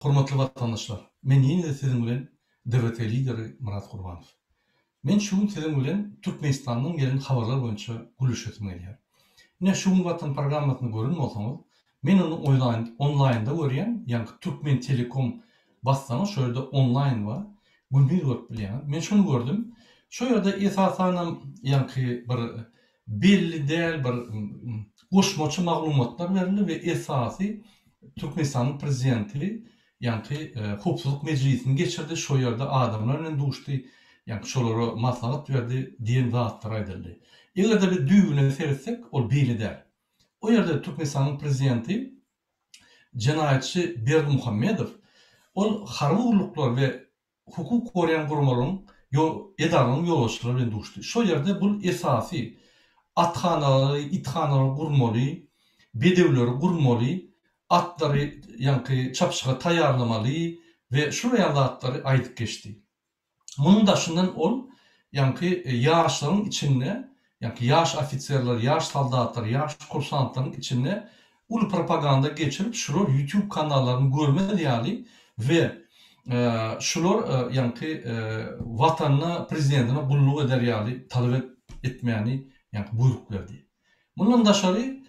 Hormatly watandaşlar! Men ýene-de siziň bilen DWT lideri Myrat Gurbanow. Men şu gün siziň bilen Türkmenistandan gelen habarlar boýunça gürleşesim gelýär. Ine şu gün Watan programmasyny gören bolsaňyz, men ony oýlaýn onlaýnda görýän, ýaňky Türkmen telekom bassaňyz şo ýerde onlaýn bar, gündiz görüp bilýäňiz. Men şony gördüm. Şo ýerde esasanam ýaňky bir belli däl bir goşmaça maglumatlar berildi we esasy Türkmenistanyň prezidenti ýaňky howpsuzlyk mejlisini geçirdi, şo ýerde adamlar bilen duşdy, ýaňky şolara maslahat berdi diýen zatlar aýdyldy. Eger-de biz düýbüne seretsek, ol beýle däl. O ýerde Türkmenistanyň prezidenti jenaýatçy Berdimuhamedow ol harby gulluklar we hukuk goraýan guramalaryň, edaralaryň ýolbaşçylary bilen duşdy. Şol ýerde bul esasy athanalary, ithanalary gurmaly, bedewleri gurmaly, atlary ýaňky çapyşyga taýýarlamaly we şular ýaly zatlary aýdyp geçdi. Munuň daşyndan ol ýaňky ýaşlaryň içinde Ýaňky ýaş ofiserler, ýaş soldatlar, ýaş kursantlaryň içinde uly propaganda geçirip şular YouTube kanallaryny görmez ýaly we şular ýaňky watanyna, prezidentine gulluk eder ýaly talap etmäni ýaňky buýruk berdi. Mundan daşary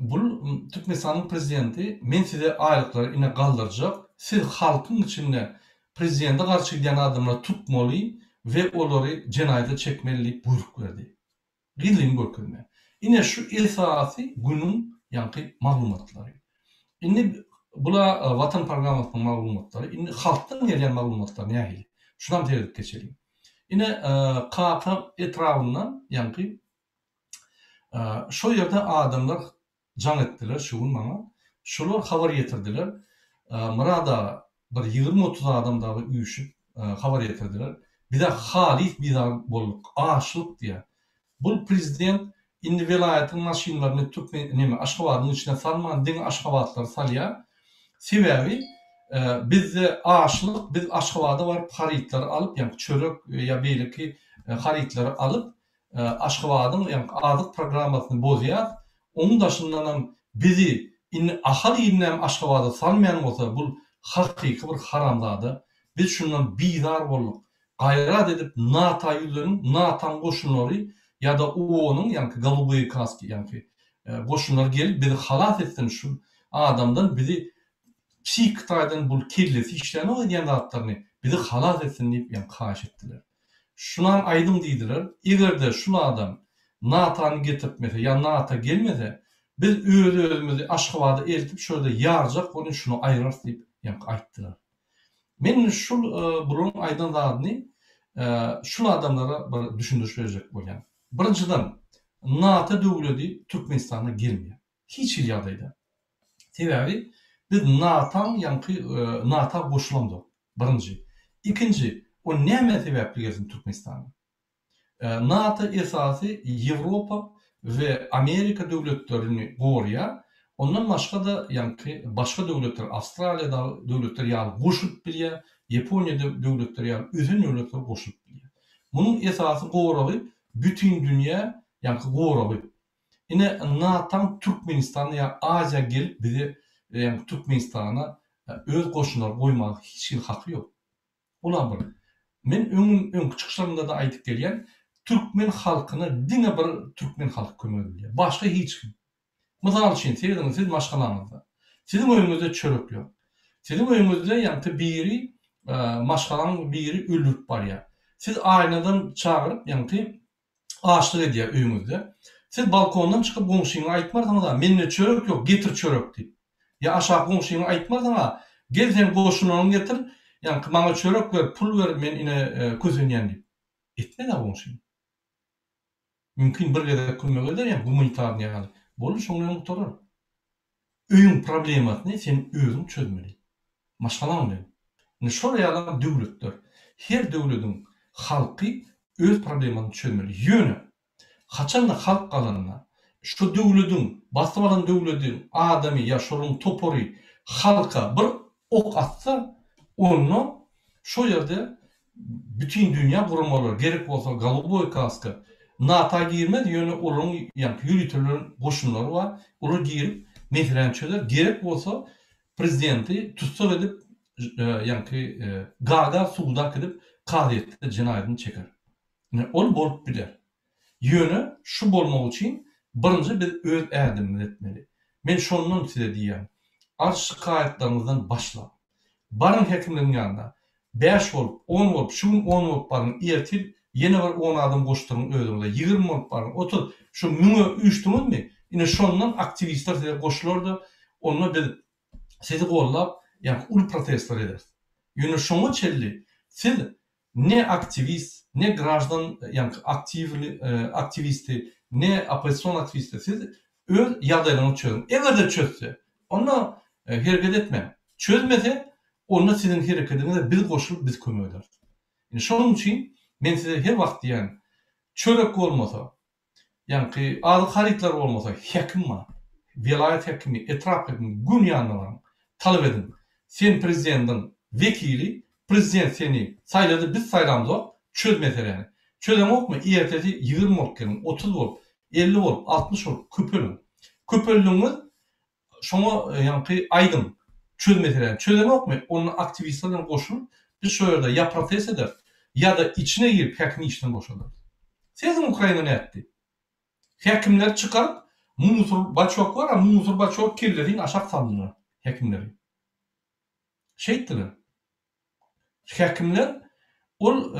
bul Türkmenistanyň prezidenti men size aýlyklary ine galdyrjak, siz halkyň içinde Prezidente garşy gidýän adamlary tutmaly we olary jenaýata çekmeli diýip buýruk berdi. Gizlin görkezme. Ine şu esasy günüň ýaňky maglumatlary. Indi bula Watan programmasynyň maglumatlary, indi halkdan gelýän maglumatlar nähili? Şunam seredip geçeliň. Ine Kaka etrabynda ýaňky şo ýerde adamlar Jaň etdiler şu gün maňa. Şular habar ýetirdiler. Myrat aga, bir 20-30 adam dagy üýşüp habar ýetirdiler. Biz-ä halys bizar bolduk. Açlyk diýýär. Bul prezident indi welaýatyň maşynlaryny türkmen neme Aşgabadyň içine salman diňe aşgabatlary salýar. Sebäbi bizde açlyk biz Aşgabada baryp harytlary alyp ýa çörek ýa beýleki harytlary alyp Aşgabadyň ýaňky azyk programmasyny bozýas, oň daşyndanam bizi indi Ahal ilinem Aşgabada salmaýan bolsa bul hakyky bir haramzada, biz şundan bizar bolduk, gaýrat edip NATO ýüzleniň, NATO-nyň goşunlary ýa-da OON-yň ýaňky Golubые kaski ýaňky goşunlary gelip bizi halas etsin şu adamdan bizi psihiki taýdan bul kellesi işlänok edýän zatlaryny bizi halas etsin diýip ýaňky haýyş etdiler. Şunam aýdyň diýdiler, eger-de şul adam NATO-ny getirtmese ýa NATO gelmese, biz öz-özümizi Aşgabada eltip şo ýerde ýarjak welin şuny aýrarys diýip ýaňky aýtdylar. Men indi şul bularyň aýdan zadyny şul adamlara bir düşündiriş berjek bolýan. Birinjiden, NATO döwledi Türkmenistana gelmeýär. Hiç hili ýagdaýda. Sebäbi biz NATO-nyň ýaňky NATO goşulamzok. Birinji. Ikinji, o näme sebäpli gelsin Türkmenistana? NATO esasy Ýewropa we Amerika döwletlerini gorýar. Ondan başga-da ýaňky başga döwletler, Awstraliýa dagy döwletler ýaly goşulyp bilýär, Ýaponiýa döwletleri ýaly ösen döwletler goşulyp bilýär. Munuň esasy goragy bütindünýä ýaňky goragy. Ine NATAň Türkmenistana ýa Aziýa gelip bize ýagny Türkmenistana öz goşunlary goýmaga hiç hili haky ýok. Olam bir. Men öňüm öňki çykyşlarymdada aýdyp gelýän türkmen halkyna diňe bir türkmen halky kömek edilýär. Başga hiç kim. Mysal üçin serediň siz maşgalaňyzda. Siziň öýüňizde çörek ýok. Siziň öýüňizde ýaňky biri maşgalaň biri öldürip barýar. Siz aýnadan çagyryp ýaňky açlyk edýär öýüňizde. Siz balkondan çykyp goňşyňa aýtmarsyňyz-a, mende çörek ýok, getir çörek diýip. Ýa aşak goňşyňa aýtmarsyň-a, gel sen goşunlaryňy getir, ýaňky maňa çörek ber, pul ber, men ine kösenýän diýip. Etmez-ä goňşyň. Mümkin bir gezek kömek eder ýa gumanitarnyý ýaly. Boldy şoň bilen gutarar. Öýüň problemasyny sen özüň çözmeli. Maşgalaň bilen. Indi şol ýalam döwletler. Her döwlediň halky öz problemasyny çözmeli. Ýöne, haçanda halk galanda, şo döwlediň, basyp alan döwlediň adamy ýa şolaryň topary halka bir ok atsa, onda şo ýerde Bütin dünýä guramalary gerek bolsa goluboý kaska NATO girmez ýöne olaryň ýaňky ýöritelen goşunlary bar olar girip meseläni çözer gerek bolsa prezidenti tussag edip. ýaňky Gaga suda äkidip kazyýetde jenaýadyny çeker. Ine ol bolup biler. Ýöne şu bolmak üçin birinji biz öz ädimimizi etmeli. Men şondan size diýýän. Arz şikaýatlaryňyzdan başlaň. Baryň häkimligiň ýanyna. Bäş bolup, on bolup, şu gün on bolup baryň, ertir ýene bir on adam goşduryň özüňize, 20 bolup baryň, 30, şu müňe üýşdüňizmi, ine şondan aktiwistler size goşular-da, onda biz sizi gollap, ýaňky uly protestler ederis. Ýöne şoňa çenli siz ne aktiwist, ne graždan ýaňky aktiwli aktiwisti, ne oppozision aktiwisti siz öz ýagdaýlaryňyzy çözüň. Eger-de çözse, onda hereket etmäň. Çözmese, onda siziň herekediňize biz goşulyp biz kömek ederis. Indi şonuň üçin men size her wagt diýýän, çörek bolmasa, Ýaňky azyk harytlary bolmasa häkim bar. Welaýat häkimi, etrap häkimi göni ýanyna baryň. Talap ediň. Sen prezidendiň wekili, prezident seni saýlady biz saýlamzok, çöz meseläni. Çözeňokmy ertesi 20 bolup geliň, 30 bolup, 50 bolup, 60 bolup köpeliň. Köpeldigiňiz Şoňa ýaňky aýdyň, çöz meseläni. Çözenokmy, onda aktiwistler bilen goşulyp, biz şo ýerde ýa protest ederis, ýa-da içine girip häkimi işden boşadarys. Serediň Ukraina nätdi? Häkimleri çykaryp, musur baçok bar-a, musur baçok kellesini aşak saldylar häkimleri. Şeýtdiler. Häkimler ol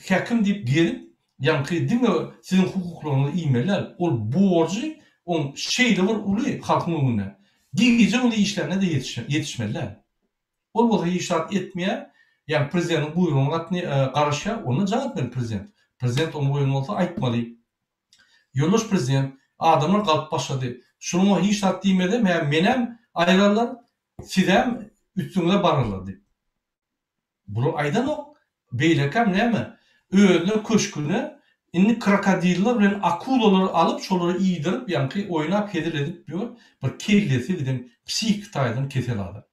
häkim diýip gelip, ýaňky diňe siziň hukuklaryňyzy iýmeli däl, ol borjy oň şeýle bir uly halkyň öňünde. Gije-gündiz işlände-de ýetişmeli däl. Ol bolsa hiç zat etmeýär, ýaňky prezidentiň buýrugyna garaşýar, onda jaň etmeli prezident. Prezident ony goýan bolsa aýtmaly. Ýoldaş prezident, adamlar galyp başlady. Şunuňa hiç zat diýmesem, hä menem aýrarlar, Sizem üstüňize bararlar diýip. Bular aýdanok. Beýlekäm näme? Özüne köşgüne indi krokodiller bilen akulalary alyp şolary iýdirip ýaňky oýnap hezil edip ýör bir kellesi giden psihiki taýdan kesel adam.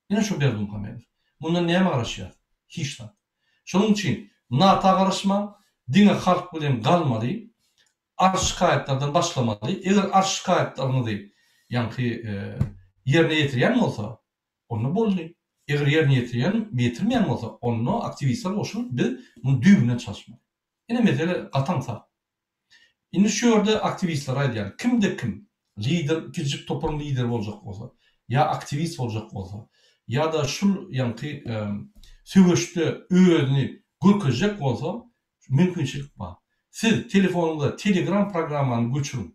Ine şu Berdimuhamedow. Mundan näme garaşýas? Hiç zat. Şonuň üçin NATO garaşmaň, diňe halk bilen galmaly. Arz-şikaýatlardan başlamaly. Eger arz-şikaýatlaryňyzy ýaňky ýerine ýetirýän bolsa, onda boldy. Eger ýerine ýetirýän, ýetirmeýän bolsa, onda aktiwistler goşulyp biz muny düýbünden çalyşmaly. Ine mesele gaty aňsat. Indi şu ýerde aktiwistlere aýdýan, kimde-kim lider, kiçijik toparyň lideri boljak bolsa, ýa aktiwist boljak bolsa, ýa-da şul ýaňky söweşde özüni görkezjek bolsa, Mümkinçilik bar. Siz telefonyňyza Telegram programmany göçüriň.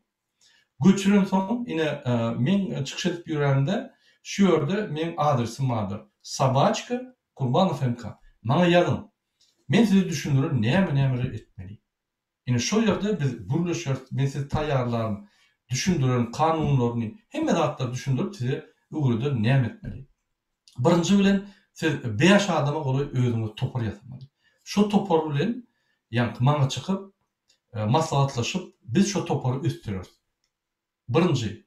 Göçürensoň ine meň çykyş edip ýörenimde şu ýerde meň adresim bardyr. Sobaçka Kurbanow MK. Maňa ýazyň. Men size düşündirerin näme nämeler etmeli. Ine şo ýerde biz gürleşeris, men sizi taýýarlaryn, düşündirerin kanunlaryny, hemme zatlary düşündirip size öwrederin näme etmeli. Birinji bilen siz bäş adama golaý özüňiz topar ýasamaly. Şo topar bilen ýaňky maňa çykyp, maslahatlaşyp biz şo topary ösdüreris. Birinji,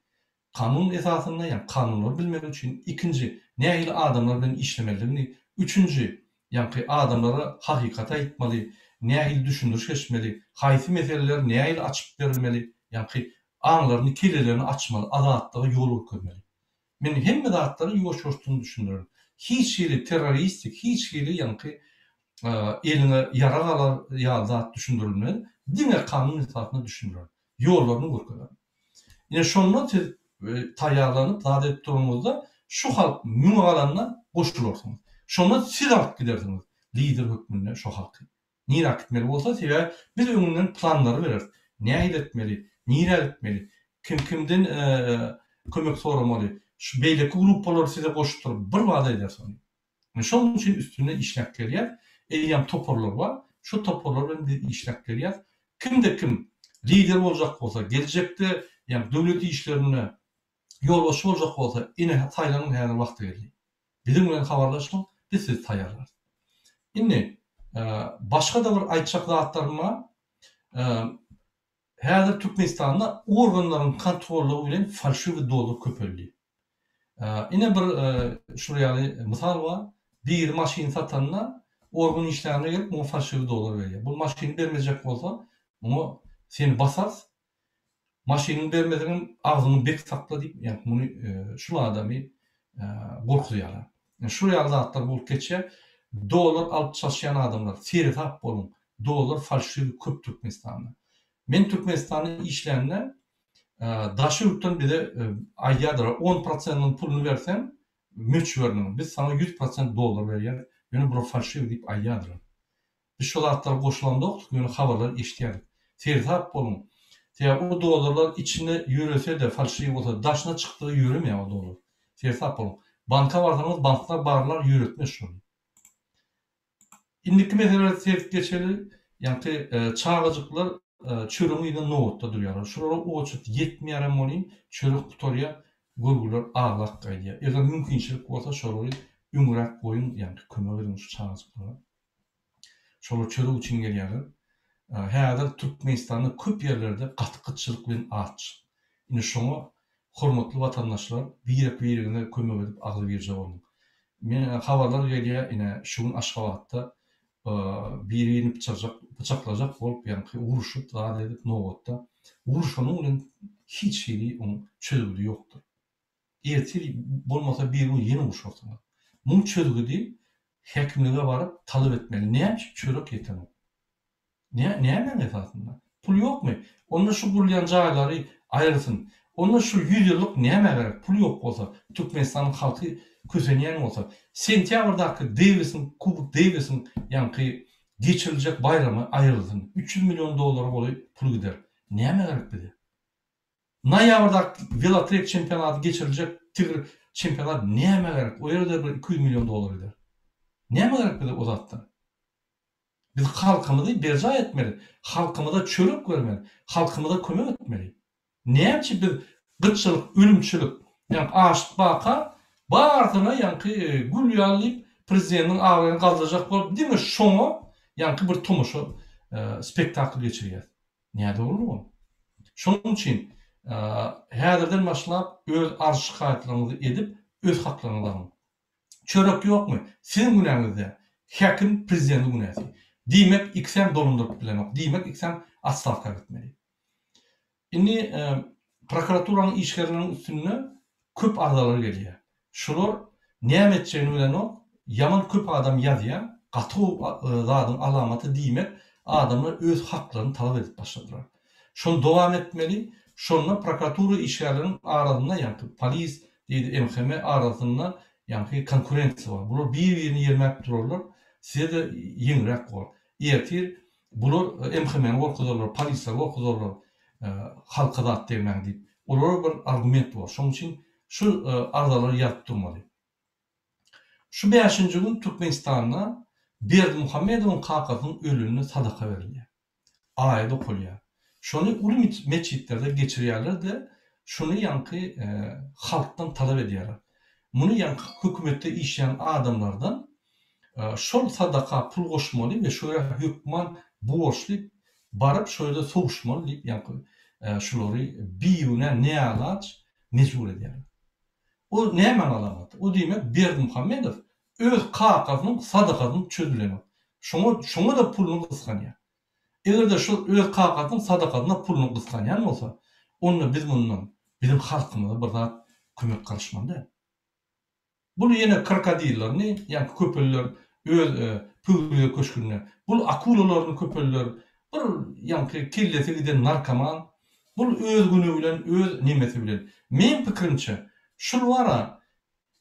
kanun esasynda ýagny kanunlary bilmek üçin, ikinji, nähili adamlar bilen işlemelidigini, üçünji, ýaňky adamlara hakykaty aýtmaly, nähili düşündiriş geçmeli, haýsy meseleleri nähili açyp berilmeli, ýaňky aňlaryny, kellelerini açmaly, azatlyga ýol görkezmeli. Men hemme zatlary ýuwaş-ýuwaşdan düşündirerin. Hiç hili terroristik, hiç hili ýaňky eliňe ýarag alar ýaly zat düşündirilmez. Diňe kanun esasynda düşündirerin. Ýollaryny görkezerin. Ine şonda siz taýýarlanyp zat edip duranyňyzda şu halk müňe galanda goşularsyňyz. Şonda siz alyp gidersiňiz lider hökmünde şo halky. Nirä gitmeli bolsa, sebäbi biz öňünden planlary bereris. Nähili etmeli, nirä gitmeli, kim kimden kömek soramaly, şu beýleki gruppalary size goşup bir bada ederis ony. Şonuň üçin üstünde işläp gelýäs. Eýýäm toparlar bar. Şu toparlar bilen biz işläp gelýäs. Kimde kim lider boljak bolsa, geljekde ýagny döwlet işlerinde ýolbaşçy boljak bolsa, ine saýlanyň häzir wagty geldi. Biziň bilen habarlaşyň, biz sizi taýýarlarys. Indi başga-da bir aýtjak zatlarym bar. Häzir Türkmenistanda organlaryň kontrollygy bilen falşiwi dollar köpeldi. Ine bir şular ýaly mysal bar. Biri maşyn satanda organ işgärine gelip muňa falşiwi dollar berýär. Bu maşyny bermejek bolsa, muňa seni basarys, Maşynyňy bermeseňem agzyňy bek sakla diýip, ýa muny şul adamy gorkuzýarlar. Ine şul ýaly zatlar bolup geçýär. Dollar alyp çalyşýan adamlar, seresap boluň. Dollar falşiwi köp Türkmenistanda. Men Türkmenistanda işlände daşy ýurtdan bize aýdýardylar, on prosentiniň puluny berseň, möçberiniň, biz saňa 100% dollar berýäris, ýöne bular falşiwi diýip aýdýardylar. Biz şo zatlara goşulamzokdyk, ýöne habarlary eşidýärdik. Seresap boluň. Sebäbi o dollarlar içinde ýörese-de, falşiwi bolsa, daşyna çykdygy ýöremeýär o dollar. Seresap boluň. Banka barsaňyz, banklar barlar ýöretmez şony. Indiki meselelere seredip geçeli. Ýaňky çagajyklar çöregiň yzynda nobatda durýarlar. Şulara oçurt ýetmeýärem welin, çörek gutarýar, görgüler aglap gaýdýar. Eger mümkinçilik bolsa şolary öňräk goýuň, ýaňky kömek ediň şu çagajyklara. Şolar çörek üçin gelýärler. Häzir Türkmenistanda köp ýerlerde gaty gytçylyk bilen açlyk. Indi şoňa hormatly watandaşlar birek-biregiňize kömek edip agzybirje boluň. Men habarlar gelýär ine şu gün Aşgabatda biri-birini pyçajak pyçaklajak bolup ýaňky uruşyp zat edip nobatda uruşanyň bilen hiç hili oň çözgüdi ýokdur. Ertir bolmasa bir gün ýene urşarsyňyz. Muň çözgüdi häkimlige baryp talap etmeli. Näme üçin çörek ýetenok? Nä, nämäň esasynda? Pul ýokmy? Onda şu gurulýan jaýlary aýyrsyn. Onda şu ýüzýyllyk nämä gerek? Pul ýok bolsa, Türkmenistanyň halky kösenýän bolsa, sentýabrdaky Dewisiň, Kubok Dewisiň ýaňky geçiriljek baýramy aýrylsyn. 300 million dollara golaý pul gider. Nämä gerek bize? Noýabrdaky welotrek çempionaty geçiriljek tigr çempionat nämä gerek? O ýerde bir 200 million dollar gider. Nämä gerek bize o zatlar? Biz halkymyzy berjaý etmeli, halkymyza çörek bermeli, halkymyza kömek etmeli. Näme üçin biz gytçylyk, ölümçilik, ýaňky açlyk barka barysyna ýaňky gül ýaly diýip prezidentiň abraýyny galdyrjak bolup diňe şoňa ýaňky bir tomaşa spektakl geçirýäs. Nädogrulyk ol? Şonuň üçin häzirden başlap öz arz-şikaýatlaryňyzy edip öz haklaryňyzy alyň. Çörek ýokmy? Siziň günäňiz däl. Häkim prezidentiň günäsi. Diýmek ikisem dolandyryp bilenok. Diýmek ikisem otstawka gitmeli. Indi prokuraturanyň işgärleriniň üstünde köp arzalar gelýär. Şular näme etjegini bilenok. Ýaman köp adam ýazýar. Gaty gowy zadyň alamaty diýmek adamlar öz haklaryny talap edip başladylar. Şony dowam etmeli. Şonda prokuratura işgärleriniň arasynda ýaňky polis diýdi MHM arasynda ýaňky konkurensiýa bar. Bular bir-birini ýermäp durarlar. Size-de ýeňiräk bolar. Ertir bular MHM-ni gorkuzarlar, polisleri gorkuzarlar, halka zat degmäň diýip. Olara bir argument bolar. Şonuň üçin şu arzalary ýazyp durmaly. Şu bäşinji gün Türkmenistanda Berdimuhamedowyň kakasynyň ölümine sadaka berilýär. Aýat okalýar. Şony uly metjitlerde geçirýärler-de, şuny ýaňky halkdan talap edýärler. Muny ýaňky hökümetde işleýän adamlardan şol sadaka pul goşmaly we şo ýere hökman borçly baryp şo ýerde sowuşmaly diýip ýaňky şulary bigünä näalaç mejbur edýärler. O nämäň alamaty? O diýmek Berdimuhamedow öz kakasynyň sadakasyny çözübilenok. Şoňa şoňa-da puluny gysganýar. Eger-de şol öz kakasynyň sadakasyna puluny gysganýan bolsa, onda biz mundan biziň halkymyza bir zat kömek garaşmaly däl. Bul ýene krokodillerini, ýaňky köpeliler öz Pöwrize köşgünde. Bul akulalaryny köpeliler. Bir ýaňky kellesi giden narkoman. Bul öz güni bilen, öz nemesi bilen. Meň pikirimçe, şul bar-a,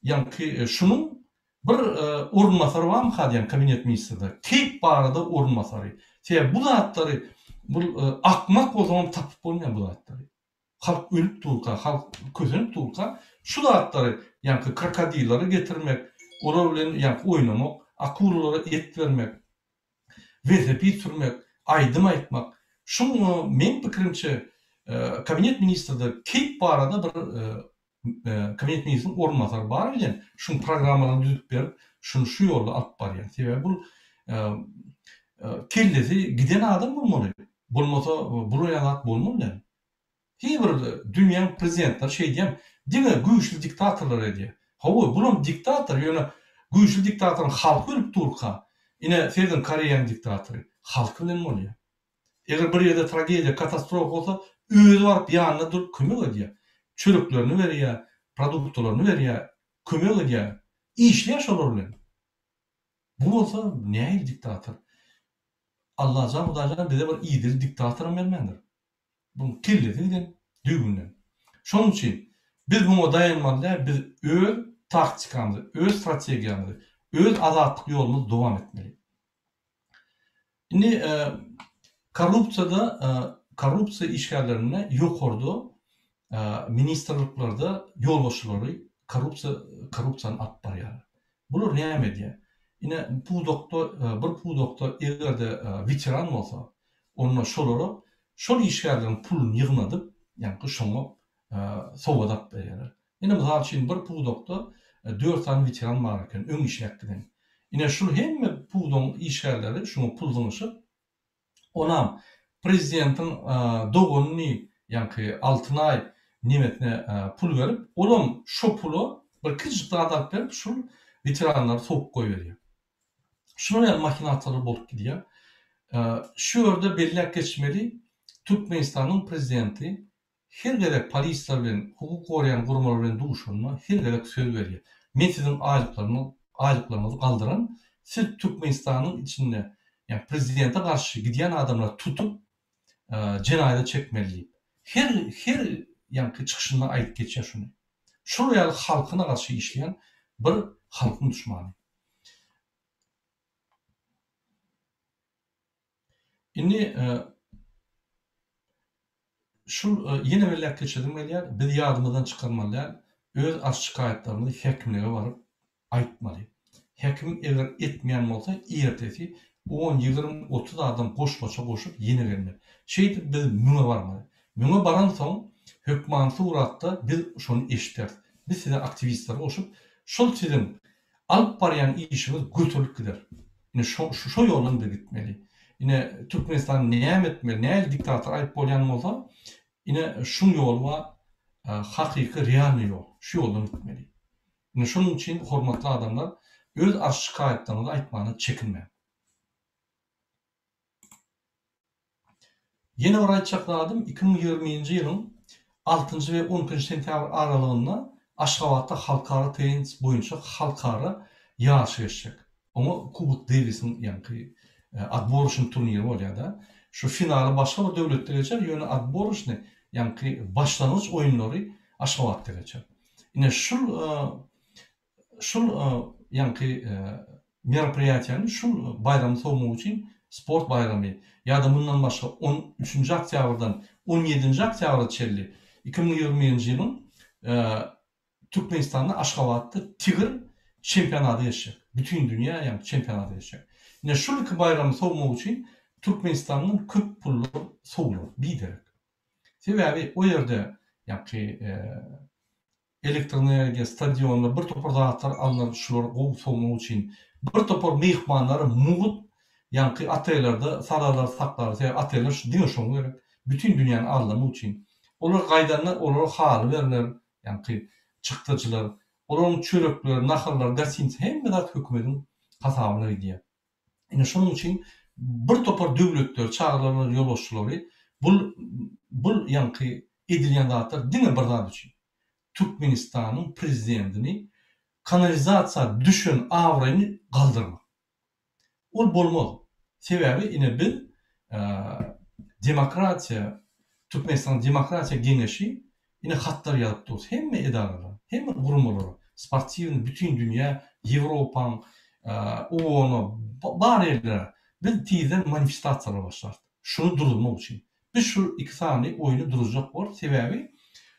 ýaňky şunuň bir orunbasary barmyka diýýän kabinet ministrde. Keýp barada orunbasary. Sebäbi bu zatlary bul akmak bolsaňam tapyp bolmaýar bu zatlary. Halk ölüp durka, halk kösenip durka şu zatlary ýaňky krokodillary getirmek, olar bilen ýaňky oýnamak, akulalara et bermek, welosiped sürmek, aýdym aýtmak. Şuň meň pikirimçe kabinet ministrde keýp barada bir kabinet ministriniň orunbasary bar bilen şuň programmalaryny düzüp berip, şuny şu ýolda alyp barýar. Sebäbi bul kellesi giden adam bolmaly. Bolmasa bular ýaly zat bolmaly däl. Hiç bir dünýäň prezidentleri şeýdýän diňe güýçli diktatorlar edýär. Hawa bulam diktator ýöne güýçli diktatoryň halky ölüp durka ine serediň Koreýaň diktatory halky bilen bolýar. Eger bir ýerde tragediýa katastrofa bolsa özi baryp ýanynda durup kömek edýär. Çöreklerini berýär, produktalaryny berýär, kömek edýär. Işleýär şolar bilen. Bu bolsa nähili diktator? Allajan Hudaýjan bize bir idili diktatoram bermändir. Buň kellesi giden düýbünden. Şonuň üçin biz muňa daýanmaly däl, biz öz taktikamyzy, öz strategiýamyzy, öz azatlyk ýolumyzy dowam etmeli. Indi korrupsiýada korrupsiýa işgärlerinde ýokarda ministrliklerde ýolbaşçylary korrupsiýa korrupsiýany alyp barýarlar. Bular näme edýär? Ine pudakda bir pudakda eger-de weteran bolsa, onda şolara şol işgärleriň puluny ýygnadyp, ýaňky şoňa sowgat alyp berýärler. Ine, mysal üçin, bir pudakda dört sany weteran bar eken, öň işläp giden. Ine, şul hemme pudagyň işgärleri şuňa pul zyňyşyp, onam prezidentiň doganyny, ýaňky Altynaý nemesine pul berip, olam şo pula bir kiçijik zat alyp berip, şul weteranlary sowup goýberýär. Şular ýaly mahinasiýalar bolup gidýär. Şu ýerde belläp geçmeli, Türkmenistanyň prezidenti Her gezek polisiýa bilen, hukuk goraýan guramalar bilen duşanda her gezek söz berýär. Men siziň aýlyklaryňyz aýlyklaryňyzy galdyran, siz Türkmenistanyň içinde ýa prezidente garşy gidýän adamlary tutup jenaýata çekmeli diýip. Her her ýaňky çykyşynda aýdyp geçýär şuny. Şular ýaly halkyna garşy işleýän bir halkyň duşmany. Indi şul ýene belläp geçesim gelýär, biz ýadymyzdan çykarmaly däl, öz arz-şikaýatlarymyzy häkimlige baryp aýtmaly. Häkim eger etmeýän bolsa, ertesi on, 20, 30 adam goşmaça goşup ýene gelmeli. Şeýdip biz müňe barmaly. Müňe baransoň hökmany suratda biz şony eşideris. Biz size aktiwistleri goşup, şol siziň Alyp barýan işiňiz göterilip gider. Ine şo şo ýoldan biz gitmeli. Ine Türkmenistan näme etmeli, nähili diktator aýyp bolýan bolsa, ine şuň ýoly bar, hakyky realnyý ýol. Şu ýoldan gitmeli. Ine şonuň üçin hormatly adamlar öz arz-şikaýatlaryňyzy aýtmana çekinmäň. Ýene bir aýtjak zadym, 2020-nji ýylyň altynjy we on ikinji sentýabr aralygynda Aşgabatda halkara tennis boýunça halkara ýaryşy geçjek. Oňa Kubok Dewisiň ýaňky otboroçnyý turniri bolýar-da. Şu finaly başga bir döwletde geçer, ýöne otboroçnyý ýaňky başlangyç oýunlary Aşgabatda geçer. Ine şul Şul ýaňky meropriýatiýany şul baýramy sowmak üçin sport baýramy ýa-da mundan başga on üçünji oktýabrdan on ýedinji oktýabra çenli 2021-nji ýylyň Türkmenistanda Aşgabatda tigir çempionaty geçjek. Bütin dünýä ýaňky çempionaty geçjek. Ine şul iki baýramy sowmak üçin Türkmenistandan köp pullar sowular biderek. Sebäbi o ýerde ýaňky Elektroenergiýa, stadionlar, bir topar zatlar alnar şulary gowy sowmak üçin. Bir topar myhmanlary mugt ýaňky otellerde salarlar saklarlar sebäbi oteller şu diňe şoňa gerek. Bütin dünýäni aldamak üçin. Olar gaýdanda olara haly berler ýaňky çykdajylar. Olaryň çörekleri, naharlary, gostinisa hemme zat hökümediň hasabyna gidýär. Ine şonuň üçin bir topar döwletleri çagyrarlar ýolbaşçylary bul bul ýaňky edilýän zatlar diňe bir zat üçin Türkmenistanyň prezidentini kanalizasiýa düşen abraýyny galdyrmak. Ol bolmaz. Sebäbi ine biz demokratiýa Türkmenistanyň demokratiýa geňeşi Ine hatlar ýazyp durus hemme edaralara, hemme guramalara, sportiwnyý bütin dünýä, Ýewropaň, OON-a, bar ýerlere biz tizden manifestasiýalar başlarys. Şuny duruzmak üçin. Biz şu iki sany oýny duruzjak borus, sebäbi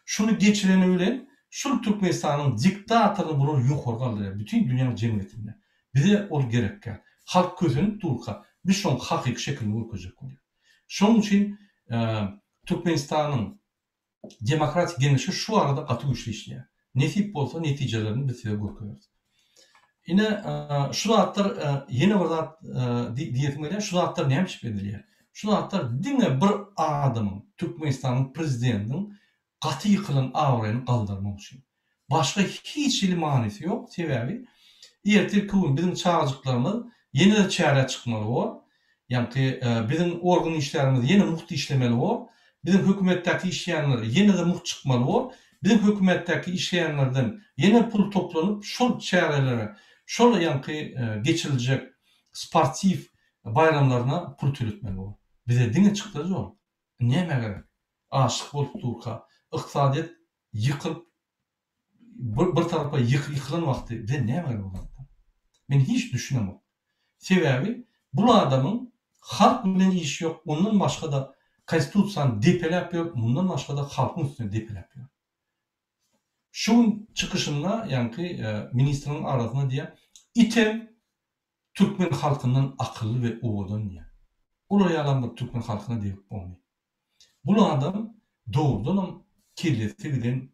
şuny geçireni bilen şul Türkmenistanyň diktatoryny bular ýokary galdyrýar bütin dünýäň jemgyýetinde. Bize ol gerek däl. Halk kösenip durka biz şoň hakyky şekilini görkezjek bolýas. Şonuň üçin Türkmenistanyň Demokratik Geňeşi şu arada gaty güýçli işleýär. Nesip bolsa netijelerini biz size görkezeris. Ine şu zatlar ýene bir zat diýesim gelýär, şu zatlar näme üçin edilýär? Şu zatlar diňe bir adamyň, Türkmenistanyň prezidentiniň gaty ýykylan abraýyny galdyrmak üçin. Başga hiç hili manysy ýok, sebäbi ertirki gün biziň çagajyklarymyz ýene-de çärä çykmaly bor, ýaňky biziň organ işgärimiz ýene mugt işlemeli bor, biziň hökümetdäki işleýänler ýene-de mugt çykmaly bor. Biziň hökümetdäki işleýänlerden ýene pul toplanyp şol çärelere, şol ýaňky geçiriljek sportiw baýramlaryna pul töletmeli bolar. Bize diňe çykdajy ol. Nämä gerek? Açlyk bolup durka, ykdysadyýet ýykylyp bir tarapa ýykylan wagty bize näme gerek o zatlar? Men hiç düşünemok. Sebäbi bul adamyň halk bilen işi ýok, ondan başga-da konstitusiýany depeläp ýör, mundan başga-da halkyň üstüne depeläp ýör. Şu gün çykyşynda ýaňky ministriň arasynda diýýär, item türkmen halkyndan akylly we owadan diýýär. Olar ýalam bir türkmen halkyna degip bolmy. Bul adam dogrudanam kellesi giden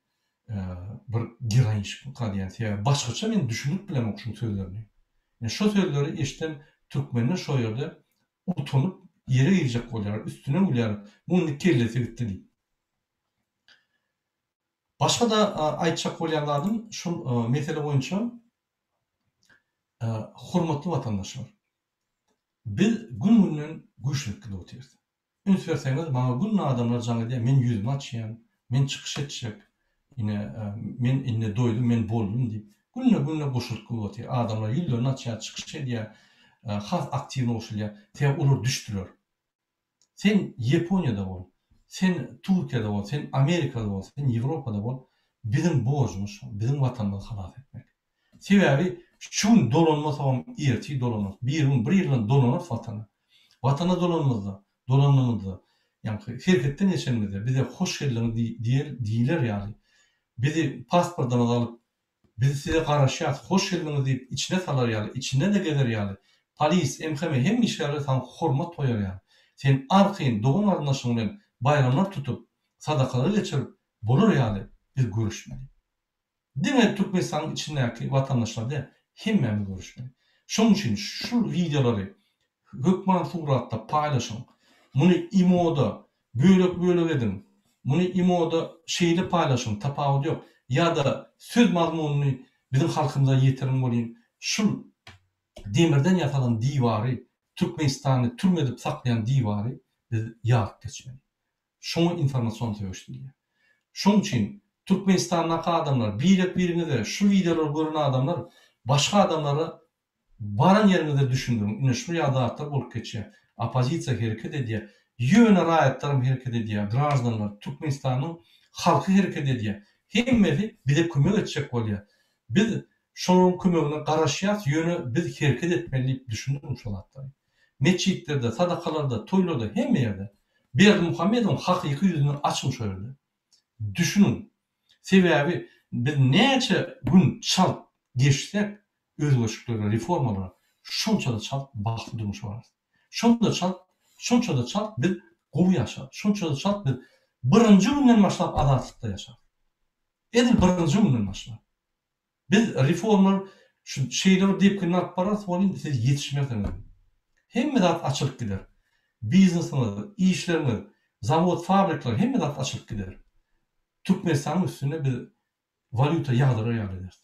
bir geroinşikmika diýýän sebäbi başgaça men düşünip bilemok şuň sözlerini. Men şo sözleri eşden türkmenler şo ýerde utanyp ýere girjek bolýarlar üstüne gülýärler bu indi kellesi gitdi diýip. Başga-da aýtjak bolýan zadym şul mesele boýunça hormatly watandaşlar biz gün-günden güýçlenip gidip otyrys. Üns berseňiz maňa günde adamlar jaň edýär men ýüzümi açýan, men çykyş etjek, ine men indi doýdum men boldum diýip günde günde goşulyp gidip otyr. Adamlar ýüzlerini açýar, çykyş edýär, has aktiwny goşulýar. Sebäbi olar düşdüler. Sen Ýeponiýada bol, sen Türkiýede bol, sen Amerikada bol, sen Ýewropada bol, biziň borjumyz şol, biziň watanymyzy halas etmek. Sebäbi şu gün dolanmasagam ertir dolanarys, birigün bir ýyldan dolanarys watana. Watana dolanymyzda, dolananymyzda, ýaňky serhetden geçenimizde bize hoş geldiňiz diýer, diýler ýaly, bizi pasportymyzy alyp, biz size garaşýas, hoş geldiňiz diýip içine salar ýaly, içinde-de gezer ýaly, polis, MHM hemme işgärler saňa hormat goýar ýaly, sen arkaýyn dogan-garyndaşyň bilen baýramlar tutup, sadakalar geçirip bolar ýaly biz göreşmeli. Diňe Türkmenistanyň içindäki watandaşlar däl, hemmämiz görüşmeli. Şonuň üçin şul wideolary hökman suratda paýlaşyň. Muny imoda bölek-bölek ediň. Muny imoda şeýle paýlaşyň, tapawudy ýok. Ýa-da söz mazmunyny biziň halkymyza ýetiriň welin, şul demirden ýasalan diwary, Türkmenistany türme edip saklaýan diwary biz ýaryp geçmeli. Şoňa informasion söweş diýilýär. Şoň üçin Türkmenistandaky adamlar birek biriňize şu wideolary gören adamlar başga adamlara baran ýeriňizde düşündiriň ine şu ýaly zatlar bolup geçýär oppozisiýa hereket edýär ýöne raýatlaram hereket edýär graždanlar Türkmenistanyň halky hereket edýär hemmesi bize kömek etjek bolýar biz şolaryň kömegine garaşýas ýöne biz hereket etmeli diýip düşündiriň şo zatlary. Metjitlerde, sadakalarda, toýlarda hemme ýerde Berdimuhamedowyň hakyky ýüzüni açyň şo ýerde. Düşüniň. Sebäbi biz näçe gün çalt geçsek özgerişliklere, reformalara şonça-da çalt bagtly durmuşa bararys. Şonda çalt, şonça-da çalt biz gowy ýaşarys. Şonça-da çalt biz birinji günden başlap azatlykda ýaşarys. Edil birinji günden başlap. Biz reformlar şu şeýle bir depginde alyp bararys welin siz ýetişmersiňiz. Hemme zat açylyp gider. Biznesiňiz, işleriňiz, zawod, fabrikler hemme zat açylyp gider. Türkmenistanyň üstüne biz walýuta ýagdyrar ýaly ederis.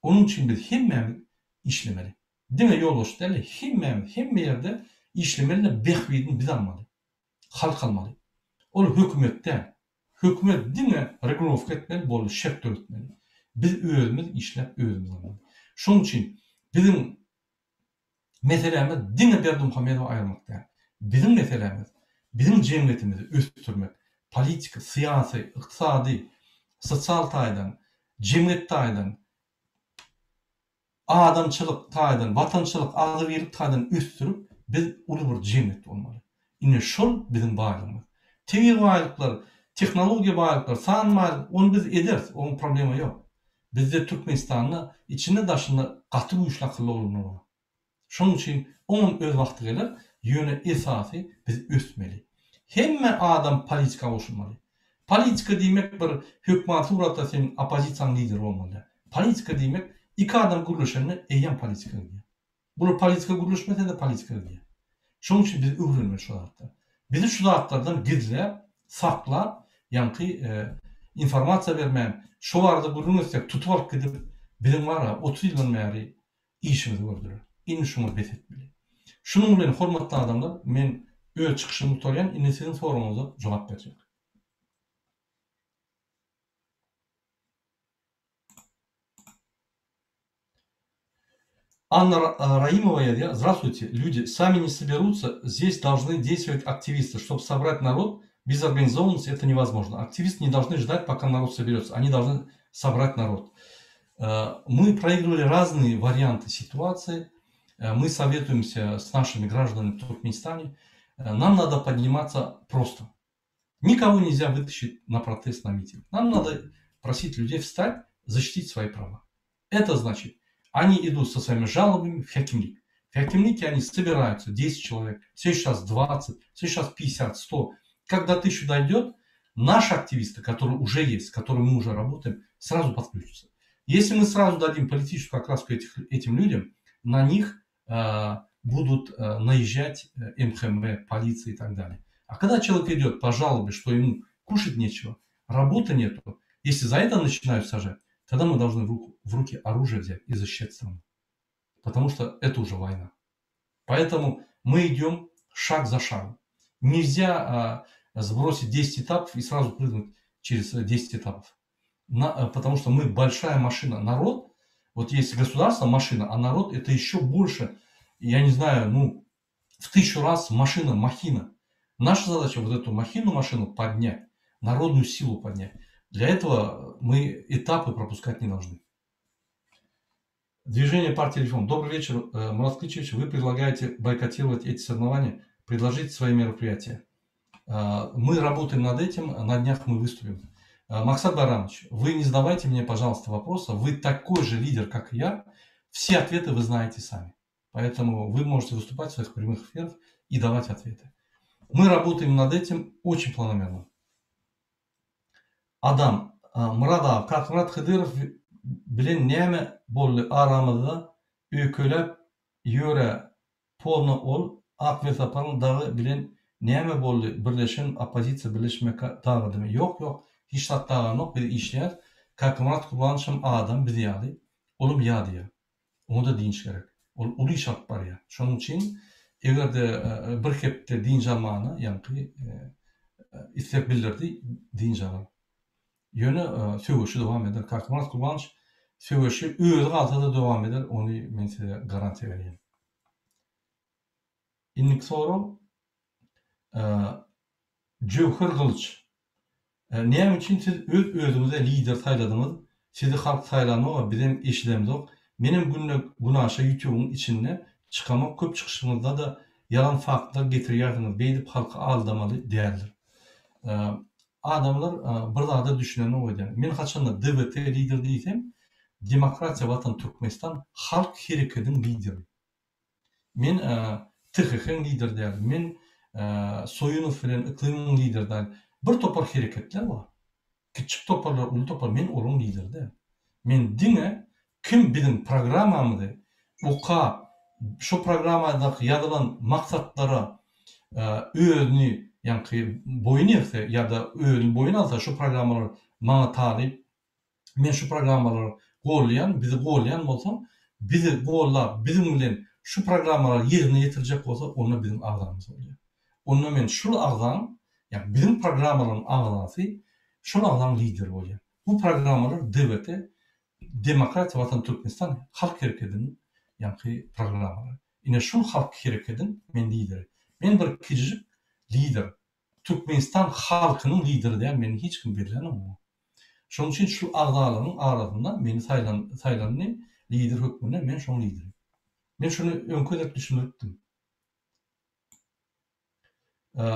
Onuň üçin biz hemmämiz işlemeli. Diňe ýolbaşçy däl-de hemmämiz hemme ýerde işlemeli-de bähbidini biz almaly. Halk almaly. Ol hökümet däl. Hökümet diňe regulowka etmeli boldy şert döretmeli. Biz özümiz işläp özümiz almaly. Şonuň üçin biziň meselämiz diňe Berdimuhamedowy aýyrmak däl. Biziň meselämiz biziň jemgyýetimizi ösdürmek, politika, syýasy, ykdysady, sosial taýdan, jemgyýet taýdan Adamçylyk taýdan, watançylyk, agzybirlik taýdan ösdürip, biz uly bir jemgyýet bolmaly. Ine şol biziň baýlygymyz. Tebigy baýlyklar, tehnologiýa baýlyklar, san baýlyk, ony biz ederis, oň problema ýok. Bizde Türkmenistanda içinde-daşynda gaty güýçli akylly oglanlar bar. Şonuň üçin oňam öz wagty geler, ýöne esasy biz ösmeli. Hemme adam politika goşulmaly. Politika diýmek bir hökman suratda sen oppozisiýanyň lideri bolmaly däl. Politika diýmek iki adam gürleşende eýýäm politika gidýär. Bular politika gürleşmese-de politika gidýär. Şonuň üçin biz öwrenmeli şu zatlary. Bizi şu zatlardan gizläp, saklap, ýaňky informasiýa bermän, şo barada gürrüň etsek tutup alyp gidip, biziň bar-a 30 ýyldan bäri işimizi gördüler. Indi şuňa bes etmeli. Şunuň bilen hormatly adamlar men öz çykyşymy gutarýan indi siziň soragyňyza jogap berjek. Anna Raimowa ýazýar, Здравствуйте, люди сами не соберутся, здесь должны действовать активисты, чтобы собрать народ, без организованности это невозможно. Активисты не должны ждать, пока народ соберется, они должны собрать народ. Мы проигрывали разные варианты ситуации, мы советуемся с нашими гражданами в Туркменистане. Нам надо подниматься просто. Никого нельзя вытащить на протест, на митинг. Нам надо просить людей встать, защитить свои права. Это значит, они идут со своими жалобами в Хакимлик. В Хакимлике они собираются, 10 человек, сейчас 20, сейчас 50, 100. Когда тысячу дойдет, наши активисты, которые уже есть, с которыми мы уже работаем, сразу подключатся. Если мы сразу дадим политическую окраску этих, этим людям, на них э, будут э, наезжать э, МХМ, полиция и так далее. А когда человек идет по жалобе, что ему кушать нечего, работы нету, если за это начинают сажать, тогда мы должны в, руку, в руки оружие взять и защищать страну. Потому что это уже война. Поэтому мы идем шаг за шагом. Нельзя а, сбросить 10 этапов и сразу прыгнуть через 10 этапов. На, э, потому что мы большая машина. Народ, вот есть государство машина, а народ это еще больше, я не знаю, ну, в тысячу раз машина, махина. Наша задача вот эту махину, машину поднять, народную силу поднять. Для этого мы этапы пропускать не должны. Движение партии «Реформ». Добрый вечер, э, Мурат Кличевич. Вы предлагаете бойкотировать эти соревнования. Предложите свои мероприятия. Э, мы работаем над этим, на днях мы выступим. Э, Максат Баранович, вы не задавайте мне, пожалуйста, вопроса. Вы такой же лидер, как и я. Все ответы вы знаете сами. Поэтому вы можете выступать в своих прямых эфирах и давать ответы. Мы работаем над этим очень планомерно. Adam, Myrat aga, Kakamyrat Hydyrow bilen näme boldy aramyzda öýkeläp ýörä polna ol Ak Welsaparyň dagy bilen näme boldy birleşen oppozisiýa birleşmeka dagadymy ýok ýok hiç zat daganok biz işleýäs Kakamyrat Kurbanowiçem adam biz ýaly olam ýadýa Oňa-da dynç gerek. Ol uly iş alyp barýar. Şonuň üçin eger-de bir hepde dynç almagyna, ýaňky isleg bildirdi, dynç alar. Ýöne söweşi dowam eder. Kakamyrat Kurbanowiç söweşi özi galsa-da dowam eder, ony men size garantiýa berýän. Indiki sorag, Jöwher Gylyç, Näme üçin siz öz özüňize lider saýladyňyz, sizi halk saýlanoga bizem eşidemzok, menem günde günaşa ýutubyň içinde çykamok köp çykyşyňyzdada ýalan faktlar getirýärsiňiz beýdip halky aldamaly däldir. Adamlar bir zada düşünenok öýdýän. Men haçanda DWT lider diýsem Demokratiýa Watan Türkmenistan halk herekediň lideri. Men THH-iň lideri däl, men Soýunow bilen Yklymyň lideri däl. Bir topar hereketler bar. Kiçjik toparlar, uly topar, men olaryň lideri däl. Men diňe kim biziň programmamyzy okap, şo programmadaky ýazylan maksatlara özüni ýaňky boýun egse ýa-da özüni boýun alsa, şo programmalar maňa talyp, men şu programmalary gollaýan, bizi gollaýan bolsa, bizi gollap, biziň bilen şu programmalary ýerine ýetirjek bolsa, onda biziň agzamyz bolýar. Onda men şul agzaň, ýagny biziň programmalaryň agzasy, şol agzaň lideri bolýar. Bu programmalar DWT, Demokratiýa Watan Türkmenistan Halk Herekediniň ýaňky programmalary. Ine şul Halk Herekediň men lideri. Men bir kiçijik lider. Türkmenistan halkynyň lideri däl meni hiç kim bellänoga. Şonuň üçin şu agzalaryň arasynda meni saýlan saýlandy lider hökmünde men şoň lideri. Men şuny öňki gezek düşündiripdim.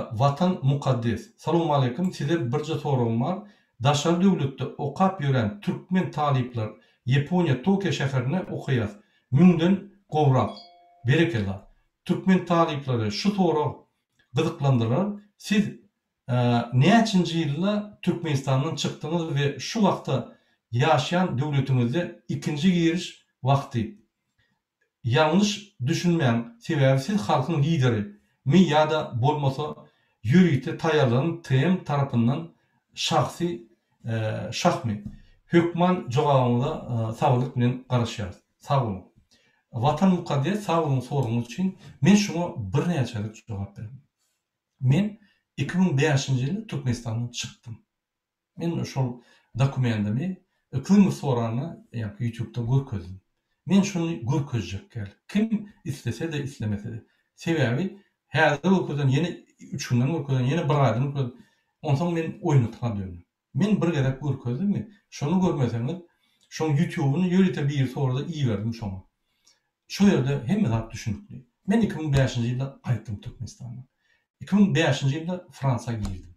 Watan mukaddes. Salowmaleýkim size birje soragym bar. Daşary döwletde okap ýören türkmen talyplar Ýeponiýa Tokio şäherinde okaýas müňden gowrak. Berekella. Türkmen talyplary şu sorag gyzyklandyrar. Siz näçinji ýylda Türkmenistandan çykdyňyz we şu wagta ýaşaýan döwletiňizde ikinji giriş wagty? Ýalňyş düşünmäň, sebäbi siz halkyň lideri mi ýa-da bolmasa ýörite taýýarlanan TM tarapyndan şahsy şahmy? Hökman jogabyňyza sabyrlyk bilen garaşýarys. Sag boluň. Watan mukaddes sag boluň soragyňyz üçin. Men şuňa birnäçe gezek jogap berdim. Men 2005-nji ýylda Türkmenistandan çykdym. Men şol dokumendimi Yklymow soranda, ýa-da YouTube'da görkezdim. Men şuny görkezjek däl. Kim islese-de, islemese-de. Sebäbi häzir görkezen, ýene üç günden görkezen, ýene bir aýdan görkezen. Onsoň men oýnatga döndüm. Men bir gezek görkezdimmi, şony görmeseňiz, şoň ýutubyny ýörite biri sorady, iberdim şoňa. Şo ýerde hemme zat düşünikli. Men 2005-nji ýylda gaýtdym Türkmenistandan. 2005-nji ýylda Fransiýa girdim.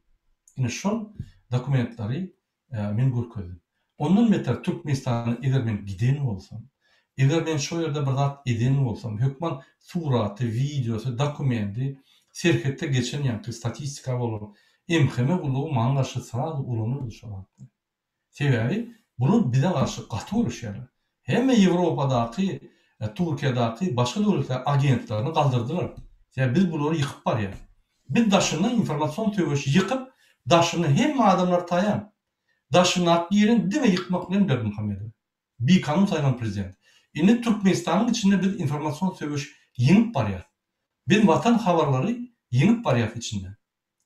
Ine şol dokumentleri men görkezdim. Ondan beter Türkmenistana eger men giden bolsam, eger men şo ýerde bir zat eden bolsam, hökman suraty, wideosy, dokumendi, serhetde geçen ýaňky statistika bolar, MHM gullugy maňa garşy srazu ulanardy şo zatlary. Sebäbi bular bize garşy gaty göreşýärler. Hemme Ýewropadaky, Türkiýadaky, başga döwletleriň agentlerini galdyrdylar. Sebäbi biz bulary ýykyp barýas. Biz daşyndan informasion söweşi ýykyp, daşyndan hemme adamlar taýan. Daşyndaky giren diňe ýykmak bilen Berdimuhamedowy. Bikanun saýlanan prezident. Indi Türkmenistanyň içinde biz informasion söweş ýeňip barýas. Biz watan habarlary ýeňip barýas içinde.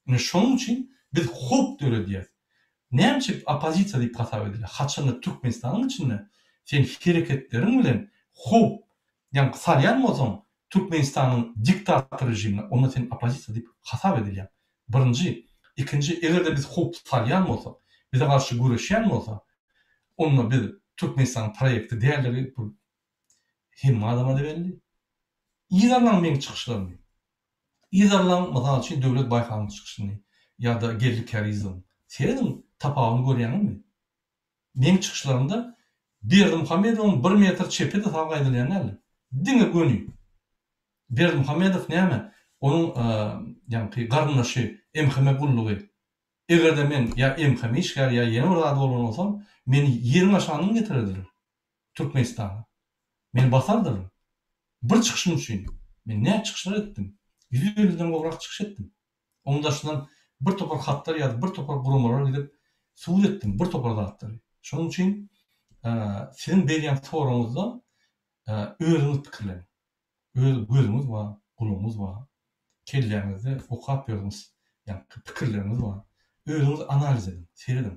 Ine şonuň üçin biz howp döredýäs. Näme üçin oppozisiýa diýip hasap edilýär? Haçanda Türkmenistanyň içinde sen hereketleriň bilen howp ýaňky salýan bolsaň Türkmenistanyň diktator režimine onda sen oppozisiýa diýip hasap edilýäň. Birinji. Ikinji eger-de biz howp salýan bolsak, bize garşy göreşýän bolsa, onda biz Türkmenistanyň proýekti däldigi bu hemme adama-da belli. Yzarlaň meň çykyşlarymy. Yzarlaň, mysal üçin, Döwlet Baýhanyň çykyşyny ýa-da Geldi Kärizowyň. Serediň, tapawudyny görýäňizmi? Meň çykyşlarymda Berdimuhamedowyň bir metr çepe-de sag aýdylýan däldir. Diňe göni. Berdimuhamedow näme? Onuň ýaňky garyndaşy, MHM gullugy. Eger-de men ýa MHM işgäri ýa ýene bir zady bolan bolsam, meni ýeriň aşagyndan getirerdiler. Türkmenistana. Meni basardylar. Bir çykyşym üçin. Men näçe çykyşlar etdim? 150-den gowrak çykyş etdim. Onuň daşyndan bir topar hatlar ýazyp, bir topar guramalara gidip subut etdim bir topar zatlary. Şonuň üçin siziň berýän soragyňyzda özüňiz pikirleniň. Öz gözüňiz bar, gulagyňyz bar, kelläňizde okap ýörüňiz, ýaňky pikirleriňiz bar. Özüňiz analiz ediň, serediň.